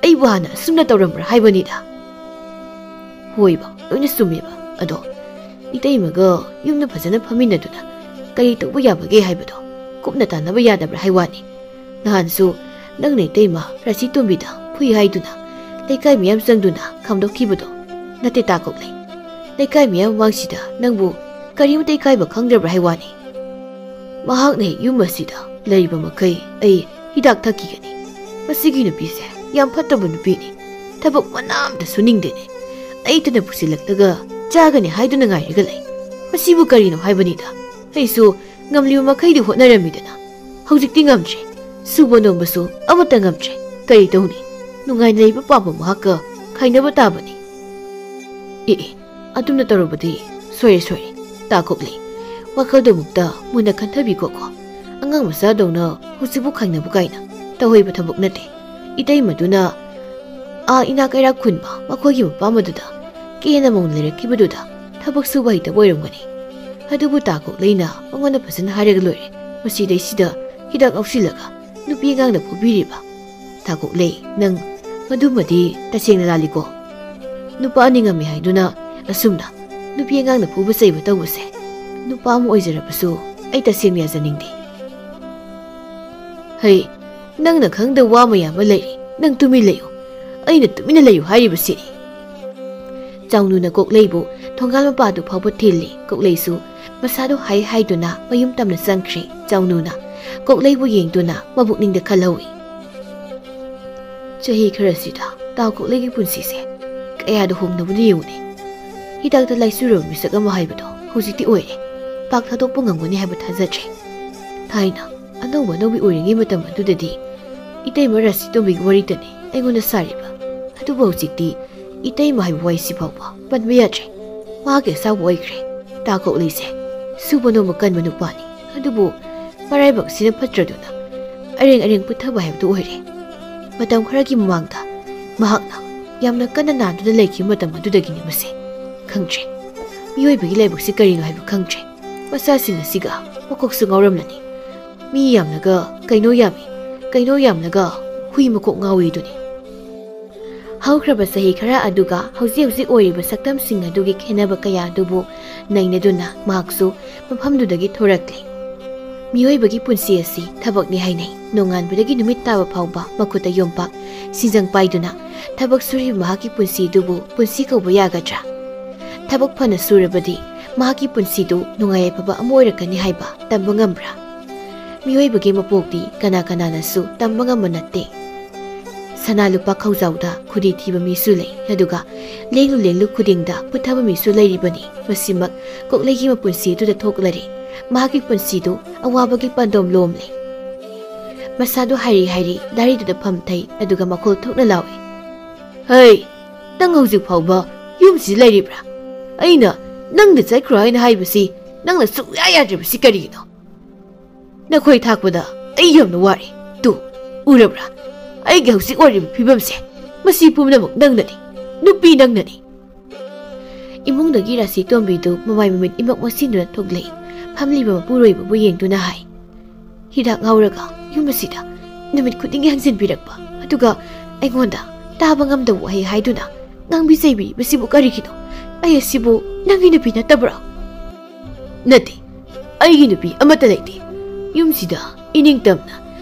ꯑꯩꯕꯨ ꯍꯥꯟꯅ ꯑꯁꯨꯝꯅ ꯇꯧꯔꯝꯕ꯭ꯔꯥ ꯍꯥꯏꯕꯅꯤꯗ꯫ ꯍꯣꯏꯕ, ꯂꯣꯏꯅ ꯆꯨꯝꯃꯦꯕ꯫ ꯑꯗꯣ ꯏꯇꯩꯃꯒ ꯌꯨꯝꯗ ꯐꯖꯅ ꯐꯝꯃꯤꯟꯅꯗꯨꯅ ꯀꯔꯤ ꯇꯧꯕ ꯌꯥꯕꯒꯦ ꯍꯥꯏꯕꯗꯣ ꯀꯨꯞꯅ ꯇꯥꯟꯅꯕ ꯌꯥꯗꯕ꯭ꯔꯥ ꯍꯥꯏ ꯋꯥꯅꯤ꯫ ꯅꯍꯥꯟꯁꯨ ꯅꯪꯅ ꯏꯇꯩꯃ ꯔꯥꯁꯤ ꯇꯣꯝꯕꯤꯗ ꯐꯨꯏ ꯍꯥꯏꯗꯨꯅ ꯂꯩꯀꯥꯏ ꯃꯤꯌꯥꯝ ꯆꯪꯗꯨꯅ ꯈꯥꯝꯗꯣꯛꯈꯤꯕꯗꯣ ꯅꯠꯇꯦ ꯇꯥ ꯀꯣꯛꯂꯩ꯫ ꯂꯩꯀꯥꯏ ꯃꯤꯌꯥꯝ ꯃꯃꯥꯡꯁꯤꯗ ꯅꯪꯕꯨ ꯀꯔꯤꯃꯇ ꯏꯀꯥꯏꯕ ꯈꯪꯗ꯭ꯔꯕ꯭ꯔꯥ ꯍꯥꯏ ꯋꯥꯅꯤ꯫ ꯃꯍꯥꯛꯅ ꯌꯨꯝ ꯑꯁꯤꯗ ꯂꯩꯔꯤꯕ ꯃꯈꯩ ꯑꯩ ꯍꯤꯗꯥꯛ ꯊꯛꯈꯤꯒꯅꯤ꯫ ꯃꯁꯤꯒꯤ ꯅꯨꯄꯤꯁꯦ ꯌꯥꯝ ꯐꯠꯇꯕ ꯅꯨꯄꯤꯅꯤ꯫ ꯊꯕꯛ ꯃꯅꯥ ꯑꯃꯇ ꯁꯨꯅꯤꯡꯗꯦꯅꯦ꯫ ꯑꯩꯇꯅ ꯄꯨꯁꯤꯜꯂꯛꯂꯒ ꯆꯥꯒꯅꯤ ꯍꯥꯏꯗꯨꯅ ꯉꯥꯏꯔꯒ ꯂꯩ꯫ ꯃꯁꯤꯕꯨ ꯀꯔꯤꯅꯣ ꯍꯥꯏꯕꯅꯤꯗ꯫ ꯑꯩꯁꯨ ꯉꯝꯂꯤꯕ ꯃꯈꯩꯗꯤ ꯍꯣꯠꯅꯔꯝꯃꯤꯗꯅ꯫ ꯍꯧꯖꯤꯛꯇꯤ ꯉꯝꯗ꯭ꯔꯦ꯫ ꯁꯨꯕ ꯅꯣꯝꯕꯁꯨ ꯑꯃꯠꯇ ꯉꯝꯗ꯭ꯔꯦ꯫ ꯀꯔꯤ ꯇꯧꯅꯤ? ꯅꯨꯡꯉꯥꯏꯅ ꯂꯩꯕ ꯄꯥꯝꯕ ꯃꯍꯥꯛꯀ ꯈꯥꯏꯅꯕ ꯇꯥꯕꯅꯤ꯫ ꯑꯦ, ꯑꯦ, ꯑꯗꯨꯝꯅ ꯇꯧꯔꯕꯗꯤ ꯁꯣꯏꯔꯦ, ꯁꯣꯏꯔꯦ꯫ ꯇꯥ ꯀꯣꯛꯂꯩ, ꯋꯥꯈꯜꯗꯨꯃꯨꯛꯇ ꯃꯨꯟꯅ ꯈꯟꯊꯕꯤꯈꯣꯀꯣ꯫ ꯑꯉꯥꯡ ꯃꯆꯥꯗꯧꯅ ꯍꯧꯖꯤꯛꯄꯨ ꯈꯥꯏꯅꯕ ꯀꯥꯏꯅ ꯇꯧꯍꯩꯕ ꯊꯕꯛ ꯅꯠꯇꯦ꯫ ꯏꯇꯩꯃꯗꯨꯅ ꯑꯥ ꯏꯅꯥ ꯀꯩꯔꯥꯛ ꯈꯨꯟꯕ ꯃꯈꯣꯏꯒꯤ ꯃꯄꯥꯝ ꯑꯗꯨꯗ ꯀꯦꯅ ꯃꯧꯅ ꯂꯩꯔꯛꯈꯤꯕꯗꯨꯗ ꯊꯕꯛ ꯁꯨꯕ ꯍꯩꯇꯕ ꯑꯣꯏꯔꯝꯒꯅꯤ꯫ ꯑꯗꯨꯕꯨ ꯇꯥ ꯀꯣꯛꯂꯩꯅ ꯃꯉꯣꯟꯗ ꯐꯖꯅ ꯍꯥꯏꯔꯒ ꯂꯣꯏꯔꯦ꯫ ꯃꯁꯤꯗꯩꯁꯤꯗ ꯍꯤꯗꯥꯛ ꯉꯥꯎꯁꯤꯜꯂꯒ ꯅꯨꯄꯤ ꯑꯉꯥꯡꯅ ꯐꯨꯕꯤꯔꯤꯕ꯫ ꯇꯥ ꯀꯣꯛꯂꯩ, ꯅꯪ ꯃꯗꯨꯃꯗꯤ ꯇꯁꯦꯡꯅ ꯂꯥꯜꯂꯤꯀꯣ꯫ ꯅꯨꯄꯥ ꯑꯅꯤ ꯉꯝꯃꯤ ꯍꯥꯏꯗꯨꯅ ꯑꯁꯨꯝꯅ ꯅꯨꯄꯤ ꯑꯉꯥꯡꯅ ꯐꯨꯕ ꯆꯩꯕ ꯇꯧꯕꯁꯦ ꯅꯨꯄꯥ ꯑꯃ ꯑꯣꯏꯖꯔꯕꯁꯨ ꯑꯩ ꯇꯁꯦꯡꯅ ꯌꯥꯖꯅꯤꯡꯗꯦ꯫ ꯍꯩ, ꯅꯪꯅ ꯈꯪꯗꯕ ꯋꯥ ꯃꯌꯥꯝ ꯑꯃ ꯂꯩꯔꯤ꯫ ꯅꯪ ꯇꯨꯃꯤꯟ ꯂꯩꯌꯨ꯫ ꯑꯩꯅ ꯇꯨꯃꯤꯟꯅ ꯂꯩꯌꯨ ꯍꯥꯏꯔꯤꯕꯁꯤꯅꯤ꯫ ꯆꯥꯎꯅꯨꯅ ꯀꯣꯛꯂꯩꯕꯨ ꯊꯣꯡꯒꯥꯜ ꯃꯄꯥꯗꯨ ꯐꯥꯎꯕ ꯊꯤꯜꯂꯤ꯫ ꯀꯣꯛꯂꯩꯁꯨ ꯃꯁꯥꯗꯨ ꯍꯥꯏ ꯍꯥꯏꯗꯨꯅ ꯃꯌꯨꯝ ꯇꯝꯅ ꯆꯪꯈ꯭ꯔꯦ꯫ ꯆꯥꯎꯅꯨꯅ ꯀꯣꯛꯂꯩꯕꯨ ꯌꯦꯡꯗꯨꯅ ꯃꯕꯨꯛꯅꯤꯡꯗ ꯈꯜꯍꯧꯏ꯫ ꯆꯍꯤ ꯈꯔꯁꯤꯗ ꯇꯥ ꯀꯣꯛꯂꯩꯒꯤ ꯄꯨꯟꯁꯤꯁꯦ ꯀꯌꯥꯗ ꯍꯣꯡꯅꯕꯅ ꯌꯦꯡꯉꯨꯅꯦ꯫ ꯍꯤꯗꯥꯛꯇ ꯂꯥꯏꯆꯨꯔꯕ ꯃꯤꯁꯛ ꯑꯃ ꯍꯥꯏꯕꯗꯣ ꯍꯧꯖꯤꯛꯇꯤ ꯑꯣꯏꯔꯦ꯫ ꯄꯥꯛ ꯊꯥꯗꯣꯛꯄ ꯉꯝꯒꯅꯤ ꯍꯥꯏꯕ ꯊꯥꯖꯗ꯭ꯔꯦ꯫ ꯊꯥꯏꯅ ꯑꯅꯧꯕ ꯑꯅꯧꯕꯤ ꯑꯣꯏꯔꯤꯉꯩ ꯃꯇꯝ ꯑꯗꯨꯗꯗꯤ ꯏꯇꯩꯃ ꯔꯥꯁꯤ ꯇꯣꯝꯕꯤꯒꯤ ꯋꯥꯔꯤꯇꯅꯤ ꯑꯩꯉꯣꯟꯗ ꯁꯥꯔꯤꯕ꯫ ꯑꯗꯨꯕꯨ ꯍꯧꯖꯤꯛꯇꯤ ꯏꯇꯩꯃ ꯍꯥꯏꯕ ꯋꯥꯍꯩꯁꯤ ꯐꯥꯎꯕ ꯄꯟꯕ ꯌꯥꯗ꯭ꯔꯦ꯫ ꯃꯍꯥꯛꯀꯤ ꯑꯁꯥꯎꯕ ꯑꯣꯏꯈ꯭ꯔꯦ꯫ ꯇꯥ ꯀꯣꯛꯂꯩꯁꯦ ꯁꯨꯕ ꯅꯣꯝꯕ ꯀꯟꯕ ꯅꯨꯄꯥꯅꯤ꯫ ꯑꯗꯨꯕꯨ ꯃꯔꯥꯏꯕꯛꯁꯤꯅ ꯐꯠꯇ꯭ꯔꯗꯨꯅ ꯑꯔꯦꯡ ꯑꯔꯦꯡ ꯄꯨꯊꯕ ꯍꯥꯏꯕꯗꯨ ꯑꯣꯏꯔꯦ꯫ ꯃꯇꯝ ꯈꯔꯒꯤ ꯃꯃꯥꯡꯗ ꯃꯍꯥꯛꯅ ꯌꯥꯝꯅ ꯀꯟꯅ ꯅꯥꯗꯨꯅ ꯂꯩꯈꯤꯕ ꯃꯇꯝ ꯑꯗꯨꯗꯒꯤꯅꯤ ꯃꯁꯦ꯫ ꯈꯪꯗ꯭ꯔꯦ, ꯃꯤꯑꯣꯏꯕꯒꯤ ꯂꯥꯏꯕꯛꯁꯤ ꯀꯔꯤꯅꯣ ꯍꯥꯏꯕ ꯈꯪꯗ꯭ꯔꯦ꯫ ꯃꯆꯥꯁꯤꯡ ꯑꯁꯤꯒ ꯃꯀꯣꯛꯁꯨ ꯉꯥꯎꯔꯝꯂꯅꯤ꯫ ꯃꯤ ꯌꯥꯝꯂꯒ ꯀꯩꯅꯣ ꯌꯥꯝꯃꯤ, ꯀꯩꯅꯣ ꯌꯥꯝꯂꯒ ꯍꯨꯏ ꯃꯀꯣꯛ ꯉꯥꯎꯏꯗꯨꯅꯤ꯫ ꯍꯧꯈ꯭ꯔꯕ ꯆꯍꯤ ꯈꯔ ꯑꯗꯨꯒ ꯍꯧꯖꯤꯛ ꯍꯧꯖꯤꯛ ꯑꯣꯏꯔꯤꯕ ꯁꯛꯇꯝꯁꯤꯡ ꯑꯗꯨꯒꯤ ꯈꯦꯠꯅꯕ ꯀꯌꯥ ꯑꯗꯨꯕꯨ ꯅꯩꯅꯗꯨꯅ ꯃꯍꯥꯛꯁꯨ ꯃꯐꯝꯗꯨꯗꯒꯤ ꯊꯣꯔꯛꯂꯦ꯫ ꯃꯤꯑꯣꯏꯕꯒꯤ ꯄꯨꯟꯁꯤ ꯑꯁꯤ ꯊꯕꯛꯅꯤ ꯍꯥꯏꯅꯩ꯫ ꯅꯣꯡꯉꯥꯟꯕꯗꯒꯤ ꯅꯨꯃꯤꯠ ꯇꯥꯕ ꯐꯥꯎꯕ ꯃꯈꯨꯠꯇ ꯌꯣꯝꯄꯥꯛ, ꯁꯤꯡꯖꯪ ꯄꯥꯏꯗꯨꯅ ꯊꯕꯛ ꯁꯨꯔꯤꯕ ꯃꯍꯥꯛꯀꯤ ꯄꯨꯟꯁꯤꯗꯨꯕꯨ ꯄꯨꯟꯁꯤ ꯀꯧꯕ ꯌꯥꯒꯗ꯭ꯔꯥ? ꯊꯕꯛ ꯐꯅ ꯁꯨꯔꯕꯗꯤ ꯃꯍꯥꯛꯀꯤ ꯄꯨꯟꯁꯤꯗꯨ ꯅꯨꯡꯉꯥꯏ ꯌꯥꯏꯐꯕ ꯑꯃ ꯑꯣꯏꯔꯛꯀꯅꯤ ꯍꯥꯏꯕ ꯇꯝꯕ ꯉꯝꯕ꯭ꯔꯥ? ꯃꯤꯑꯣꯏꯕꯒꯤ ꯃꯄꯣꯛꯇꯤ ꯀꯅꯥ ꯀꯅꯥꯅꯁꯨ ꯇꯝꯕ ꯉꯝꯕ ꯅꯠꯇꯦ꯫ ꯁꯅꯥ ꯂꯨꯄꯥ ꯈꯧꯖꯥꯎꯗ ꯈꯨꯗꯤ ꯊꯤꯕ ꯃꯤꯁꯨ ꯂꯩ, ꯑꯗꯨꯒ ꯂꯦꯡꯂꯨ ꯂꯦꯡꯂꯨ ꯈꯨꯗꯤꯡꯗ ꯄꯨꯊꯕ ꯃꯤꯁꯨ ꯂꯩꯔꯤꯕꯅꯤ꯫ ꯃꯁꯤꯃꯛ ꯀꯣꯛꯂꯩꯒꯤ ꯃꯄꯨꯟꯁꯤ ꯑꯗꯨꯗ ꯊꯣꯛꯂꯔꯦ꯫ ꯃꯍꯥꯛꯀꯤ ꯄꯨꯟꯁꯤꯗꯨ ꯑꯋꯥꯕꯒꯤ ꯄꯥꯟꯗꯣꯝ ꯂꯣꯝꯂꯦ꯫ ꯃꯁꯥꯗꯨ ꯍꯥꯏꯔꯤ ꯍꯥꯏꯔꯤ ꯗꯥꯔꯤꯗꯨꯗ ꯐꯝꯊꯩ, ꯑꯗꯨꯒ ꯃꯈꯣꯜ ꯊꯣꯛꯅ ꯂꯥꯎꯏ, "ꯍꯩ, ꯅꯪ ꯍꯧꯖꯤꯛ ꯐꯥꯎꯕ ꯌꯨꯝꯁꯤꯗ ꯂꯩꯔꯤꯕ꯭ꯔꯥ? ꯑꯩꯅ ꯅꯪꯗ ꯆꯠꯈ꯭ꯔꯣ ꯍꯥꯏꯅ ꯍꯥꯏꯕꯁꯤ ꯅꯪꯅ ꯁꯨꯛꯌꯥ ꯌꯥꯗ꯭ꯔꯤꯕꯁꯤ ꯀꯔꯤꯒꯤꯅꯣ? ꯅꯈꯣꯏ ꯊꯥꯛꯄꯗ ꯑꯩ ꯌꯥꯝꯅ ꯋꯥꯔꯦ꯫ ꯇꯨ, ꯎꯔꯕ꯭ꯔꯥ? ꯑꯩꯒꯤ ꯍꯧꯖꯤꯛ ꯑꯣꯏꯔꯤꯕ ꯐꯤꯕꯝꯁꯦ, ꯃꯁꯤ ꯄꯨꯝꯅꯃꯛ ꯅꯪꯅꯅꯤ, ꯅꯨꯄꯤ ꯅꯪꯅꯅꯤ!" ꯏꯃꯨꯡꯗꯒꯤ ꯔꯥꯁꯤ ꯇꯣꯝꯕꯤꯗꯨ ꯃꯃꯥꯏ ꯃꯃꯤꯠ ꯏꯃꯛ ꯃꯛꯁꯤꯟꯗꯨꯅ ꯊꯣꯛꯂꯛꯏ꯫ ꯐꯝꯂꯤꯕ ꯃꯄꯨꯔꯣꯏꯕꯕꯨ ꯌꯦꯡꯗꯨꯅ ꯍꯥꯏ, "ꯍꯤꯗꯥꯛ ꯉꯥꯎꯔꯒ ꯌꯨꯝ ꯑꯁꯤꯗ ꯅꯨꯃꯤꯠ ꯈꯨꯗꯤꯡꯒꯤ ꯍꯟꯖꯤꯟꯕꯤꯔꯛꯄ, ꯑꯗꯨꯒ ꯑꯩꯉꯣꯟꯗ ꯇꯥꯕ ꯉꯝꯗꯕ ꯋꯥꯍꯩ ꯍꯥꯏꯗꯨꯅ ꯉꯥꯡꯕꯤ ꯆꯩꯕꯤꯔꯤꯕꯁꯤꯕꯨ ꯀꯔꯤꯒꯤꯅꯣ? ꯑꯩ ꯑꯁꯤꯕꯨ ꯅꯪꯒꯤ ꯅꯨꯄꯤ ꯅꯠꯇꯕ꯭ꯔꯣ?" "ꯅꯠꯇꯦ, ꯑꯩꯒꯤ ꯅꯨꯄꯤ ꯑꯃꯠꯇ ꯂꯩꯇꯦ꯫ ꯌꯨꯝꯁꯤꯗ ꯏꯅꯤꯡꯇꯝꯅ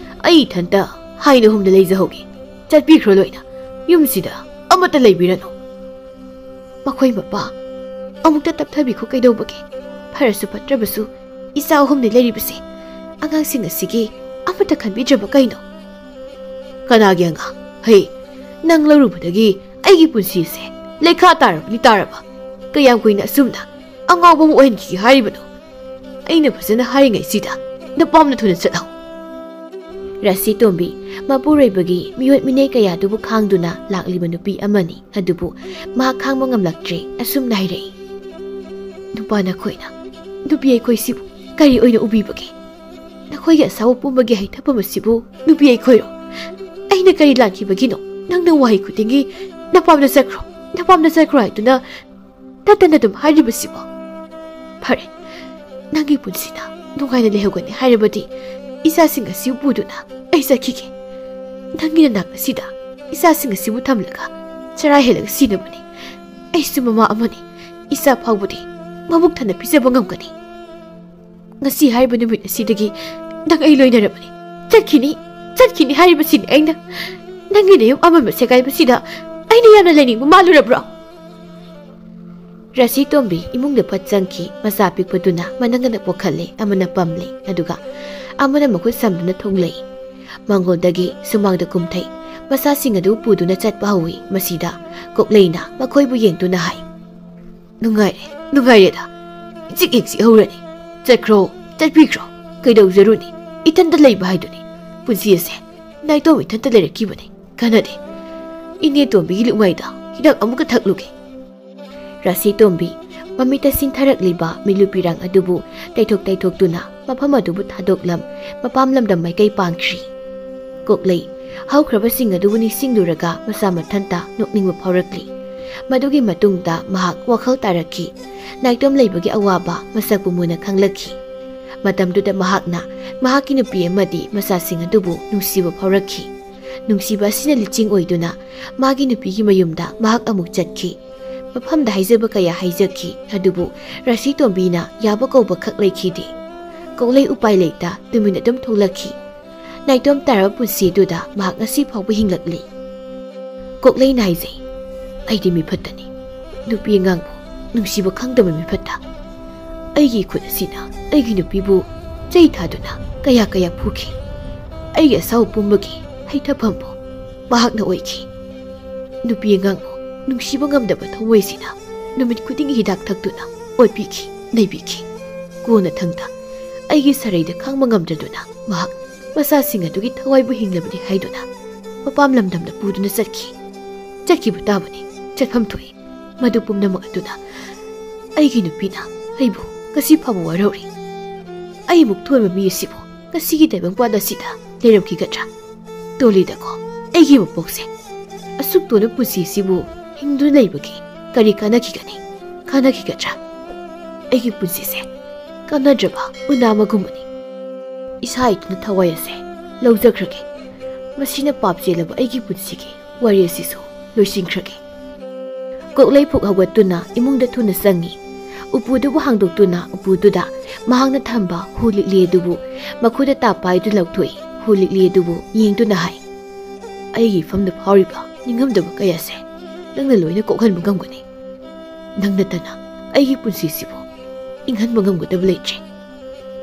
ꯑꯩ ꯏꯊꯟꯇ ꯍꯥꯏꯅ ꯍꯨꯝꯗ ꯂꯩꯖꯍꯧꯒꯦ꯫ ꯆꯠꯄꯤꯈ꯭ꯔꯣ ꯂꯣꯏꯅ꯫ ꯌꯨꯝꯁꯤꯗ ꯑꯃꯠꯇ ꯂꯩꯕꯤꯔꯅꯨ꯫" "ꯃꯈꯣꯏ ꯃꯄꯥ ꯑꯃꯨꯛꯇ ꯇꯞꯊꯕꯤꯈꯣ ꯀꯩꯗꯧꯕꯒꯦ? ꯐꯔꯁꯨ ꯐꯠꯇ꯭ꯔꯕꯁꯨ ꯏꯆꯥ ꯑꯍꯨꯝꯅꯤ ꯂꯩꯔꯤꯕꯁꯦ꯫ ꯑꯉꯥꯡꯁꯤꯡ ꯑꯁꯤꯒꯤ ꯑꯃꯠꯇ ꯈꯟꯕꯤꯗ꯭ꯔꯕ ꯀꯩꯅꯣ?" "ꯀꯅꯥꯒꯤ ꯑꯉꯥꯡ? ꯍꯩ, ꯅꯪ ꯂꯧꯔꯨꯕꯗꯒꯤ ꯑꯩꯒꯤ ꯄꯨꯟꯁꯤꯁꯦ ꯂꯩꯈꯥ ꯇꯥꯔꯕꯅꯤ ꯇꯥꯔꯕ꯫ ꯀꯌꯥꯝ ꯀꯨꯏꯅ ꯑꯁꯨꯝꯅ ꯑꯉꯥꯎꯕ ꯑꯃ ꯑꯣꯏꯍꯟꯈꯤꯒꯦ ꯍꯥꯏꯔꯤꯕꯅꯣ? ꯑꯩꯅ ꯐꯖꯅ ꯍꯥꯏꯔꯤꯉꯩꯁꯤꯗ ꯅꯄꯥꯝꯅ ꯊꯨꯅ ꯆꯠꯂꯣ꯫" ꯔꯥꯁꯤ ꯇꯣꯝꯕꯤ ꯃꯄꯨꯔꯣꯏꯕꯒꯤ ꯃꯤꯑꯣꯠ ꯃꯤꯅꯩ ꯀꯌꯥꯗꯨꯕꯨ ꯈꯥꯡꯗꯨꯅ ꯂꯥꯛꯂꯤꯕ ꯅꯨꯄꯤ ꯑꯃꯅꯤ꯫ ꯑꯗꯨꯕꯨ ꯃꯍꯥꯛ ꯈꯥꯡꯕ ꯉꯝꯂꯛꯇ꯭ꯔꯦ꯫ ꯑꯁꯨꯝꯅ ꯍꯥꯏꯔꯛꯏ, "ꯅꯨꯄꯥ ꯅꯈꯣꯏꯅ ꯅꯨꯄꯤ ꯑꯩꯈꯣꯏꯁꯤꯕꯨ ꯀꯔꯤ ꯑꯣꯏꯅ ꯎꯕꯤꯕꯒꯦ? ꯑꯩꯈꯣꯏꯒꯤ ꯑꯁꯥꯎꯕ ꯄꯨꯝꯕꯒꯤ ꯍꯩꯊꯐꯝ ꯑꯁꯤꯕꯨ ꯅꯨꯄꯤ ꯑꯩꯈꯣꯏꯔꯣ? ꯑꯩꯅ ꯀꯔꯤ ꯂꯥꯟꯈꯤꯕꯒꯤꯅꯣ ꯅꯪꯅ ꯋꯥꯍꯩ ꯈꯨꯗꯤꯡꯒꯤ "ꯅꯄꯥꯝꯗ ꯆꯠꯈ꯭ꯔꯣ, ꯅꯄꯥꯝꯗ ꯆꯠꯈ꯭ꯔꯣ" ꯍꯥꯏꯗꯨꯅ ꯇꯠꯇꯅ ꯑꯗꯨꯝ ꯍꯥꯏꯔꯤꯕꯁꯤꯕꯣ? ꯐꯔꯦ, ꯅꯪꯒꯤ ꯄꯨꯟꯁꯤꯗ ꯅꯨꯡꯉꯥꯏꯅ ꯂꯩꯍꯧꯒꯅꯤ ꯍꯥꯏꯔꯕꯗꯤ ꯏꯆꯥꯁꯤꯡ ꯑꯁꯤ ꯄꯨꯗꯨꯅ ꯑꯩ ꯆꯠꯈꯤꯒꯦ꯫ ꯅꯪꯒꯤ ꯅꯅꯥꯛ ꯑꯁꯤꯗ ꯏꯆꯥꯁꯤꯡ ꯑꯁꯤꯕꯨ ꯊꯝꯂꯒ ꯆꯔꯥ ꯍꯦꯜꯂꯒ ꯁꯤꯅꯕꯅꯤ꯫ ꯑꯩꯁꯨ ꯃꯃꯥ ꯑꯃꯅꯤ, ꯏꯆꯥ ꯐꯥꯎꯕꯗꯤ ꯃꯕꯨꯛ ꯊꯟꯅ ꯄꯤꯖꯕ ꯉꯝꯒꯅꯤ꯫ ꯉꯁꯤ ꯍꯥꯏꯔꯤꯕ ꯅꯨꯃꯤꯠ ꯑꯁꯤꯗꯒꯤ ꯅꯪ ꯑꯩ ꯂꯣꯏꯅꯔꯕꯅꯤ꯫ ꯆꯠꯈꯤꯅꯤ, ꯆꯠꯈꯤꯅꯤ ꯍꯥꯏꯔꯤꯕꯁꯤꯅꯤ ꯑꯩꯅ꯫ ꯅꯪꯒꯤ ꯅꯌꯨꯝ ꯑꯃꯝꯕ ꯁꯦꯒꯥꯏꯕꯁꯤꯗ ꯑꯩꯅ ꯌꯥꯝꯅ ꯂꯩꯅꯤꯡꯕ ꯃꯥꯜꯂꯨꯔꯕ꯭ꯔꯣ? ꯔꯥꯁꯤ ꯇꯣꯝꯕꯤ ꯏꯃꯨꯡꯗ ꯐꯠ ꯆꯪꯈꯤ꯫ ꯃꯆꯥ ꯄꯤꯛꯄꯗꯨꯅ ꯃꯅꯪꯒꯅ ꯄꯣꯛꯍꯜꯂꯦ, ꯑꯃꯅ ꯄꯝꯂꯦ, ꯑꯗꯨꯒ ꯑꯃꯅ ꯃꯈꯨꯠ ꯁꯝꯗꯨꯅ ꯊꯣꯛꯂꯛꯏ꯫ ꯃꯥꯡꯒꯣꯜꯗꯒꯤ ꯁꯨꯃꯥꯡꯗ ꯀꯨꯝꯊꯩ꯫ ꯃꯆꯥꯁꯤꯡ ꯑꯗꯨ ꯄꯨꯗꯨꯅ ꯆꯠꯄ ꯍꯧꯏ꯫ ꯃꯁꯤꯗ ꯀꯣꯛꯂꯩꯅ ꯃꯈꯣꯏꯕꯨ ꯌꯦꯡꯗꯨꯅ ꯍꯥꯏ, "ꯅꯨꯡꯉꯥꯏꯔꯦ, ꯅꯨꯡꯉꯥꯏꯔꯦꯗ꯫ ꯏꯆꯤꯛ ꯍꯦꯛ ꯆꯤꯛꯍꯧꯔꯅꯤ꯫ ꯆꯠꯈ꯭ꯔꯣ, ꯆꯠꯄꯤꯈ꯭ꯔꯣ꯫ ꯀꯩꯗꯧꯖꯔꯨꯅꯤ? ꯏꯊꯟꯇ ꯂꯩꯕ ꯍꯥꯏꯗꯨꯅꯤ꯫ ꯄꯨꯟꯁꯤ ꯑꯁꯦ ꯅꯥꯏꯇꯣꯝ ꯏꯊꯟꯇ ꯂꯩꯔꯛꯈꯤꯕꯅꯤ꯫ ꯀꯥꯟꯅꯗꯦ꯫ ꯏꯅꯦ ꯇꯣꯝꯕꯤꯒꯤ ꯂꯨꯛꯃꯥꯏꯗ ꯍꯤꯗꯥꯛ ꯑꯃꯨꯛꯀ ꯊꯛꯂꯨꯒꯦ꯫" ꯔꯥꯁꯤ ꯇꯣꯝꯕꯤ ꯃꯃꯤꯠꯇ ꯁꯤꯡꯊꯔꯛꯂꯤꯕ ꯃꯤꯠꯂꯨ ꯄꯤꯔꯥꯡ ꯑꯗꯨꯕꯨ ꯇꯩꯊꯣꯛ ꯇꯩꯊꯣꯛꯇꯨꯅ ꯃꯐꯝ ꯑꯗꯨꯕꯨ ꯊꯥꯗꯣꯛꯂꯝ ꯃꯄꯥꯝ ꯂꯝꯗꯝ ꯃꯥꯏꯀꯩ ꯄꯥꯡꯈ꯭ꯔꯤ꯫ ꯀꯣꯛꯂꯩ ꯍꯧꯈ꯭ꯔꯕꯁꯤꯡ ꯑꯗꯨꯕꯨ ꯅꯤꯡꯁꯤꯡꯂꯨꯔꯒ ꯃꯁꯥ ꯃꯊꯟꯇ ꯅꯣꯛꯅꯤꯡꯕ ꯐꯥꯎꯔꯛꯂꯤ꯫ ꯃꯗꯨꯒꯤ ꯃꯇꯨꯡꯗ ꯃꯍꯥꯛ ꯋꯥꯈꯜ ꯇꯥꯔꯛꯈꯤ꯫ ꯅꯥꯏꯇꯣꯝ ꯂꯩꯕꯒꯤ ꯑꯋꯥꯕ ꯃꯁꯛꯄꯨ ꯃꯨꯟꯅ ꯈꯪꯂꯛꯈꯤ꯫ ꯃꯇꯝꯗꯨꯗ ꯃꯍꯥꯛꯅ ꯃꯍꯥꯛꯀꯤ ꯅꯨꯄꯤ ꯑꯃꯗꯤ ꯃꯆꯥꯁꯤꯡ ꯑꯗꯨꯕꯨ ꯅꯨꯡꯁꯤꯕ ꯐꯥꯎꯔꯛꯈꯤ꯫ ꯅꯨꯡꯁꯤꯕ ꯑꯁꯤꯅ ꯂꯤꯆꯤꯡ ꯑꯣꯏꯗꯨꯅ ꯃꯥꯒꯤ ꯅꯨꯄꯤꯒꯤ ꯃꯌꯨꯝꯗ ꯃꯍꯥꯛ ꯑꯃꯨꯛ ꯆꯠꯈꯤ꯫ ꯃꯐꯝꯗ ꯍꯥꯏꯖꯕ ꯀꯌꯥ ꯍꯥꯏꯖꯈꯤ, ꯑꯗꯨꯕꯨ ꯔꯥꯁꯤ ꯇꯣꯝꯕꯤꯅ ꯌꯥꯕ ꯀꯧꯕ ꯈꯛ ꯂꯩꯈꯤꯗꯦ꯫ ꯀꯣꯛꯂꯩ ꯎꯄꯥꯏ ꯂꯩꯇ ꯇꯨꯃꯤꯟ ꯑꯗꯨꯝ ꯊꯣꯛꯂꯛꯈꯤ꯫ ꯅꯥꯏꯇꯣꯝ ꯇꯥꯔꯕ ꯄꯨꯟꯁꯤ ꯑꯗꯨꯗ ꯃꯍꯥꯛ ꯉꯁꯤ ꯐꯥꯎꯕ ꯍꯤꯡꯂꯛꯂꯤ꯫ ꯀꯣꯛꯂꯩꯅ ꯍꯥꯏꯖꯩ, "ꯑꯩꯗꯤ ꯃꯤꯐꯠꯇꯅꯤ꯫ ꯅꯨꯄꯤ ꯑꯉꯥꯡꯕꯨ ꯅꯨꯡꯁꯤꯕ ꯈꯪꯗꯕ ꯃꯤꯐꯠꯇ꯫ ꯑꯩꯒꯤ ꯈꯨꯠ ꯑꯁꯤꯅ ꯑꯩꯒꯤ ꯅꯨꯄꯤꯕꯨ ꯆꯩ ꯊꯥꯗꯨꯅ ꯀꯌꯥ ꯀꯌꯥ ꯐꯨꯈꯤ꯫ ꯑꯩꯒꯤ ꯑꯁꯥꯎ ꯄꯨꯝꯕꯒꯤ ꯍꯩꯊꯐꯝꯕꯨ ꯃꯍꯥꯛꯅ ꯑꯣꯏꯈꯤ꯫ ꯅꯨꯄꯤ ꯑꯉꯥꯡꯕꯨ ꯅꯨꯡꯁꯤꯕ ꯉꯝꯗꯕ ꯊꯃꯣꯏꯁꯤꯅ ꯅꯨꯃꯤꯠ ꯈꯨꯗꯤꯡꯒꯤ ꯍꯤꯗꯥꯛ ꯊꯛꯇꯨꯅ ꯑꯣꯠꯄꯤꯈꯤ, ꯅꯩꯕꯤꯈꯤ꯫ ꯀꯣꯟꯅꯊꯪꯗ ꯑꯩꯒꯤ ꯁꯔꯩꯗ ꯈꯥꯡꯕ ꯉꯝꯗ꯭ꯔꯗꯨꯅ ꯃꯍꯥꯛ ꯃꯆꯥꯁꯤꯡ ꯑꯗꯨꯒꯤ ꯊꯋꯥꯏꯕꯨ ꯍꯤꯡꯂꯕꯗꯤ ꯍꯥꯏꯗꯨꯅ ꯃꯄꯥꯝ ꯂꯝꯗꯝꯗ ꯄꯨꯗꯨꯅ ꯆꯠꯈꯤ꯫ ꯆꯠꯈꯤꯕ ꯇꯥꯕꯅꯤ, ꯆꯠꯐꯝ ꯊꯣꯛꯏ꯫ ꯃꯗꯨ ꯄꯨꯝꯅꯃꯛ ꯑꯗꯨꯅ ꯑꯩꯒꯤ ꯅꯨꯄꯤꯅ ꯑꯩꯕꯨ ꯉꯁꯤ ꯐꯥꯎꯕ ꯋꯥꯔꯧꯔꯤ꯫ ꯑꯩꯃꯨꯛ ꯊꯣꯟꯕ ꯃꯤ ꯑꯁꯤꯕꯨ ꯉꯁꯤꯒꯤ ꯇꯥꯏꯕꯪꯄꯥꯟ ꯑꯁꯤꯗ ꯂꯩꯔꯝꯈꯤꯒꯗ꯭ꯔꯥ? ꯇꯣꯜꯂꯤꯗꯀꯣ, ꯑꯩꯒꯤ ꯃꯄꯣꯛꯁꯦ꯫ ꯑꯁꯨꯛ ꯇꯣꯟꯕ ꯄꯨꯟꯁꯤꯁꯤꯕꯨ ꯍꯤꯡꯗꯨꯅ ꯂꯩꯕꯒꯤ ꯀꯔꯤ ꯀꯥꯟꯅꯈꯤꯒꯅꯤ? ꯀꯥꯟꯅꯈꯤꯒꯗ꯭ꯔꯥ? ꯑꯩꯒꯤ ꯄꯨꯟꯁꯤꯁꯦ ꯀꯥꯟꯅꯗ꯭ꯔꯕ ꯎꯅꯥ ꯑꯃꯒꯨꯝꯕꯅꯤ꯫ ꯏꯁꯥ ꯏꯊꯟꯇ ꯊꯋꯥꯏ ꯑꯁꯦ ꯂꯧꯖꯈ꯭ꯔꯒꯦ꯫ ꯃꯁꯤꯅ ꯄꯥꯞ ꯆꯦꯜꯂꯕ ꯑꯩꯒꯤ ꯄꯨꯟꯁꯤꯒꯤ ꯋꯥꯔꯤ ꯑꯁꯤꯁꯨ ꯂꯣꯏꯁꯤꯟꯈ꯭ꯔꯒꯦ꯫ ꯀꯣꯛꯂꯩ ꯐꯨꯛ ꯍꯧꯒꯠꯇꯨꯅ ꯏꯃꯨꯡꯗ ꯊꯨꯅ ꯆꯪꯉꯤ꯫ ꯎꯄꯨꯗꯨꯕꯨ ꯍꯥꯡꯗꯣꯛꯇꯨꯅ ꯎꯄꯨꯗꯨꯗ ꯃꯍꯥꯛꯅ ꯊꯝꯕ ꯍꯨ ꯂꯤꯛꯂꯤ ꯑꯗꯨꯕꯨ ꯃꯈꯨꯠꯇ ꯇꯥꯞ ꯄꯥꯏꯗꯨꯅ ꯂꯧꯊꯣꯛꯏ꯫ ꯍꯨ ꯂꯤꯛꯂꯤ ꯑꯗꯨꯕꯨ ꯌꯦꯡꯗꯨꯅ ꯍꯥꯏ, "ꯑꯩꯒꯤ ꯏꯐꯝꯗ ꯐꯥꯎꯔꯤꯕ ꯅꯤꯡꯉꯝꯗꯕ ꯀꯌꯥꯁꯦ ꯅꯪꯅ ꯂꯣꯏꯅ ꯀꯣꯛꯍꯟꯕ ꯉꯝꯒꯅꯤ꯫ ꯅꯪ ꯅꯠꯇꯅ ꯑꯩꯒꯤ ꯄꯨꯟꯁꯤꯁꯤꯕꯨ ꯏꯪꯍꯟꯕ ꯉꯝꯒꯗꯕ ꯂꯩꯇ꯭ꯔꯦ꯫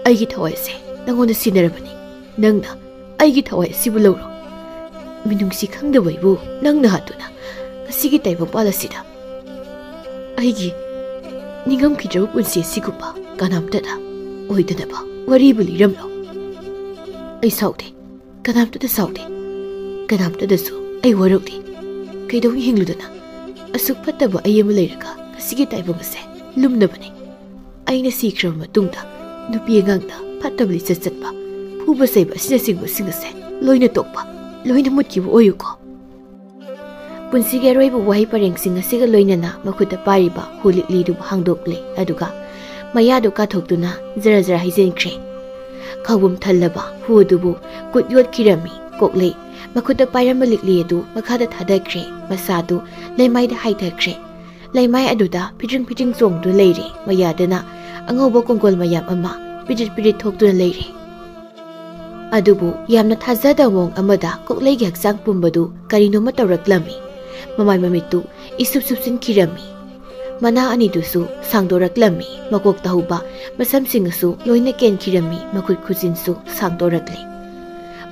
ꯑꯩꯒꯤ ꯊꯋꯥꯏꯁꯦ ꯅꯪꯉꯣꯟꯗ ꯁꯤꯟꯅꯔꯕꯅꯤ꯫ ꯅꯪꯅ ꯑꯩꯒꯤ ꯊꯋꯥꯏ ꯑꯁꯤꯕꯨ ꯂꯧꯔꯣ꯫ ꯃꯤꯅꯨꯡꯁꯤ ꯈꯪꯗꯕ ꯑꯩꯕꯨ ꯅꯪꯅ ꯍꯥꯠꯇꯨꯅ ꯉꯁꯤꯒꯤ ꯇꯥꯏꯕꯪꯄꯥꯜ ꯑꯁꯤꯗ ꯑꯩꯒꯤ ꯅꯤꯡꯉꯝꯈꯤꯗ꯭ꯔꯕ ꯄꯨꯟꯁꯤ ꯑꯁꯤꯒꯨꯝꯕ ꯀꯅꯥꯝꯇꯗ ꯑꯣꯏꯗꯅꯕ ꯋꯥꯔꯤꯕꯨ ꯂꯤꯔꯝꯂꯣ꯫ ꯑꯩ ꯁꯥꯎꯗꯦ, ꯀꯅꯥꯝꯇꯗ ꯁꯥꯎꯗꯦ, ꯀꯅꯥꯝꯇꯗꯁꯨ ꯑꯩ ꯋꯥꯔꯧꯗꯦ꯫ ꯀꯩꯗꯧꯅ ꯍꯤꯡꯂꯨꯗꯅ? ꯑꯁꯨꯛ ꯐꯠꯇꯕ ꯑꯩ ꯑꯃ ꯂꯩꯔꯒ ꯉꯁꯤꯒꯤ ꯇꯥꯏꯕꯪ ꯑꯁꯦ ꯂꯨꯝꯅꯕꯅꯤ꯫ ꯑꯩꯅ ꯁꯤꯈ꯭ꯔꯕ ꯃꯇꯨꯡꯗ ꯅꯨꯄꯤ ꯑꯉꯥꯡꯗ ꯐꯠꯇꯕ ꯂꯤꯆꯠ ꯆꯠꯄ, ꯐꯨꯕ ꯆꯩꯕ ꯑꯁꯤꯅꯆꯤꯡꯕꯁꯤꯡ ꯑꯁꯦ ꯂꯣꯏꯅ ꯇꯣꯛꯄ, ꯂꯣꯏꯅ ꯃꯨꯠꯈꯤꯕ ꯑꯣꯏꯌꯨꯀꯣ꯫" ꯄꯨꯟꯁꯤꯒꯤ ꯑꯔꯣꯏꯕ ꯋꯥꯍꯩ ꯄꯔꯦꯡꯁꯤꯡ ꯑꯁꯤꯒ ꯂꯣꯏꯅꯅ ꯃꯈꯨꯠꯇ ꯄꯥꯏꯔꯤꯕ ꯍꯨ ꯂꯤꯛꯂꯤꯗꯨꯕꯨ ꯍꯥꯡꯗꯣꯛꯂꯦ, ꯑꯗꯨꯒ ꯃꯌꯥꯗꯨ ꯀꯥꯊꯣꯛꯇꯨꯅ ꯖꯔ ꯖꯔ ꯍꯩꯖꯤꯟꯈ꯭ꯔꯦ꯫ ꯈꯥꯎꯕꯨꯝ ꯊꯜꯂꯕ ꯍꯨ ꯑꯗꯨꯕꯨ ꯈꯨꯠ ꯌꯣꯠꯈꯤꯔꯝꯃꯤ꯫ ꯀꯣꯛꯂꯩ ꯃꯈꯨꯠꯇ ꯄꯥꯏꯔꯝꯕ ꯂꯤꯛꯂꯤ ꯑꯗꯨ ꯃꯈꯥꯗ ꯊꯥꯗꯈ꯭ꯔꯦ꯫ ꯃꯁꯥꯗꯨ ꯂꯩꯃꯥꯏꯗ ꯍꯥꯏꯊꯈ꯭ꯔꯦ꯫ ꯂꯩꯃꯥꯏ ꯑꯗꯨꯗ ꯐꯤꯗ꯭ꯔꯤꯡ ꯐꯤꯗ꯭ꯔꯤꯡ ꯆꯣꯡꯗꯨꯅ ꯂꯩꯔꯦ꯫ ꯃꯌꯥꯗꯅ ꯑꯉꯧꯕ ꯀꯣꯡꯒꯣꯜ ꯃꯌꯥꯝ ꯑꯃ ꯄꯤꯔꯤꯠ ꯄꯤꯔꯤꯠ ꯊꯣꯛꯇꯨꯅ ꯂꯩꯔꯦ꯫ ꯑꯗꯨꯕꯨ ꯌꯥꯝꯅ ꯊꯥꯖꯗꯕ ꯃꯑꯣꯡ ꯑꯃꯗ ꯀꯣꯛꯂꯩꯒꯤ ꯍꯛꯆꯥꯡ ꯄꯨꯝꯕꯗꯨ ꯀꯔꯤꯅꯣꯃ ꯇꯧꯔꯛꯂꯝꯃꯤ꯫ ꯃꯃꯥꯏ ꯃꯃꯤꯠꯇꯨ ꯏꯁꯨꯞ ꯁꯨꯞꯆꯤꯟꯈꯤꯔꯝꯃꯤ꯫ ꯃꯅꯥ ꯑꯅꯤꯗꯨꯁꯨ ꯁꯥꯡꯗꯣꯔꯛꯂꯝꯃꯤ꯫ ꯃꯀꯣꯛꯇ ꯍꯧꯕ ꯃꯁꯝꯁꯤꯡ ꯑꯁꯨ ꯂꯣꯏꯅ ꯀꯦꯟꯈꯤꯔꯝꯃꯤ꯫ ꯃꯈꯨꯠ ꯈꯨꯠꯁꯤꯟꯁꯨ ꯁꯥꯡꯗꯣꯔꯛꯂꯦ꯫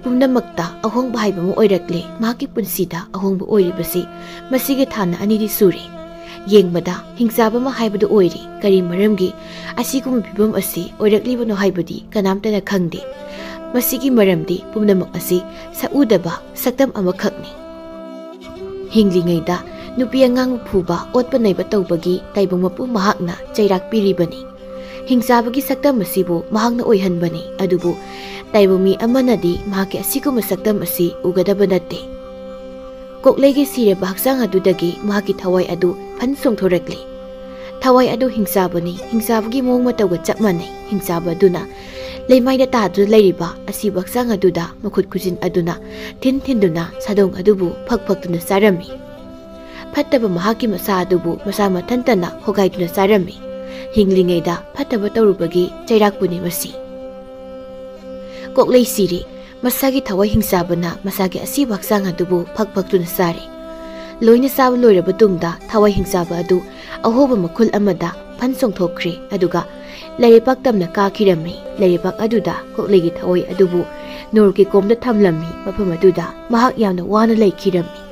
ꯄꯨꯝꯅꯃꯛꯇ ꯑꯍꯣꯡꯕ ꯍꯥꯏꯕ ꯑꯃ ꯑꯣꯏꯔꯛꯂꯦ꯫ ꯃꯍꯥꯛꯀꯤ ꯄꯨꯟꯁꯤꯗ ꯑꯍꯣꯡꯕ ꯑꯣꯏꯔꯤꯕꯁꯤ ꯃꯁꯤꯒꯤ ꯊꯥꯅ ꯑꯅꯤꯗꯤ ꯁꯨꯔꯦ꯫ ꯌꯦꯡꯕꯗ ꯍꯤꯡꯆꯥꯕ ꯑꯃ ꯍꯥꯏꯕꯗꯨ ꯑꯣꯏꯔꯦ꯫ ꯀꯔꯤ ꯃꯔꯝꯒꯤ ꯑꯁꯤꯒꯨꯝꯕ ꯐꯤꯕꯝ ꯑꯁꯤ ꯑꯣꯏꯔꯛꯂꯤꯕꯅꯣ ꯍꯥꯏꯕꯗꯤ ꯀꯅꯥꯝꯇꯅ ꯈꯪꯗꯦ꯫ ꯃꯁꯤꯒꯤ ꯃꯔꯝꯗꯤ ꯄꯨꯝꯅꯃꯛ ꯑꯁꯤ ꯁꯛꯎꯗꯕ ꯁꯛꯇꯝ ꯑꯃꯈꯛꯅꯤ꯫ ꯍꯤꯡꯂꯤꯉꯩꯗ ꯅꯨꯄꯤ ꯑꯉꯥꯡꯕꯨ ꯐꯨꯕ, ꯑꯣꯠꯄ ꯅꯩꯕ ꯇꯧꯕꯒꯤ ꯇꯥꯏꯕꯪ ꯃꯄꯨ ꯃꯍꯥꯛꯅ ꯆꯩꯔꯥꯛ ꯄꯤꯔꯤꯕꯅꯤ꯫ ꯍꯤꯡꯆꯥꯕꯒꯤ ꯁꯛꯇꯝ ꯑꯁꯤꯕꯨ ꯃꯍꯥꯛꯅ ꯑꯣꯏꯍꯟꯕꯅꯤ, ꯑꯗꯨꯕꯨ ꯇꯥꯏꯕꯪ ꯃꯤ ꯑꯃꯅꯗꯤ ꯃꯍꯥꯛꯀꯤ ꯑꯁꯤꯒꯨꯝꯕ ꯁꯛꯇꯝ ꯑꯁꯤ ꯎꯒꯗꯕ ꯅꯠꯇꯦ꯫ ꯀꯣꯛꯂꯩꯒꯤ ꯁꯤꯔꯕ ꯍꯛꯆꯥꯡ ꯑꯗꯨꯗꯒꯤ ꯃꯍꯥꯛꯀꯤ ꯊꯋꯥꯏ ꯑꯗꯨ ꯐꯟ ꯆꯣꯡꯊꯣꯔꯛꯂꯤ꯫ ꯊꯋꯥꯏ ꯑꯗꯨ ꯍꯤꯡꯆꯥꯕꯅꯤ, ꯍꯤꯡꯆꯥꯕꯒꯤ ꯃꯑꯣꯡ ꯃꯇꯧꯒ ꯆꯞ ꯃꯥꯟꯅꯩ꯫ ꯍꯤꯡꯆꯥꯕ ꯑꯗꯨꯅ ꯂꯩꯃꯥꯏꯗ ꯇꯥꯗꯨꯅ ꯂꯩꯔꯤꯕ ꯑꯁꯤꯕ ꯍꯛꯆꯥꯡ ꯑꯗꯨꯗ ꯃꯈꯨꯠ ꯈꯨꯖꯤꯟ ꯑꯗꯨꯅ ꯊꯤꯟ ꯊꯤꯟꯗꯨꯅ ꯁꯥꯗꯣꯡ ꯑꯗꯨꯕꯨ ꯐꯛ ꯐꯛꯇꯨꯅ ꯆꯥꯔꯝꯃꯤ꯫ ꯐꯠꯇꯕ ꯃꯍꯥꯛꯀꯤ ꯃꯁꯥ ꯑꯗꯨꯕꯨ ꯃꯁꯥ ꯃꯊꯟꯇꯅ ꯍꯣꯒꯥꯏꯗꯨꯅ ꯆꯥꯔꯝꯃꯤ꯫ ꯍꯤꯡꯂꯤꯉꯩꯗ ꯐꯠꯇꯕ ꯇꯧꯔꯨꯕꯒꯤ ꯆꯩꯔꯥꯛꯄꯨꯅꯤ ꯃꯁꯤ꯫ ꯀꯣꯛꯂꯩ ꯁꯤꯔꯦ꯫ ꯃꯁꯥꯒꯤ ꯊꯋꯥꯏ ꯍꯤꯡꯆꯥꯕꯅ ꯃꯁꯥꯒꯤ ꯑꯁꯤꯕ ꯍꯛꯆꯥꯡ ꯑꯗꯨꯕꯨ ꯐꯛ ꯐꯛꯇꯨꯅ ꯆꯥꯔꯦ꯫ ꯂꯣꯏꯅ ꯆꯥꯕ ꯂꯣꯏꯔꯕ ꯇꯨꯡꯗ ꯊꯋꯥꯏ ꯍꯤꯡꯆꯥꯕ ꯑꯗꯨ ꯑꯍꯣꯕ ꯃꯈꯨꯜ ꯑꯃꯗ ꯐꯟ ꯆꯣꯡꯊꯣꯛꯈ꯭ꯔꯦ, ꯑꯗꯨꯒ ꯂꯩꯔꯩꯄꯥꯛ ꯇꯝꯅ ꯀꯥꯈꯤꯔꯝꯃꯤ꯫ ꯂꯩꯔꯩꯄꯥꯛ ꯑꯗꯨꯗ ꯀꯣꯛꯂꯩꯒꯤ ꯊꯋꯥꯏ ꯑꯗꯨꯕꯨ ꯅꯣꯔꯣꯛꯀꯤ ꯀꯣꯝꯗ ꯊꯝꯂꯝꯃꯤ꯫ ꯃꯐꯝ ꯑꯗꯨꯗ ꯃꯍꯥꯛ ꯌꯥꯝꯅ ꯋꯥꯅ ꯂꯩꯈꯤꯔꯝꯃꯤ꯫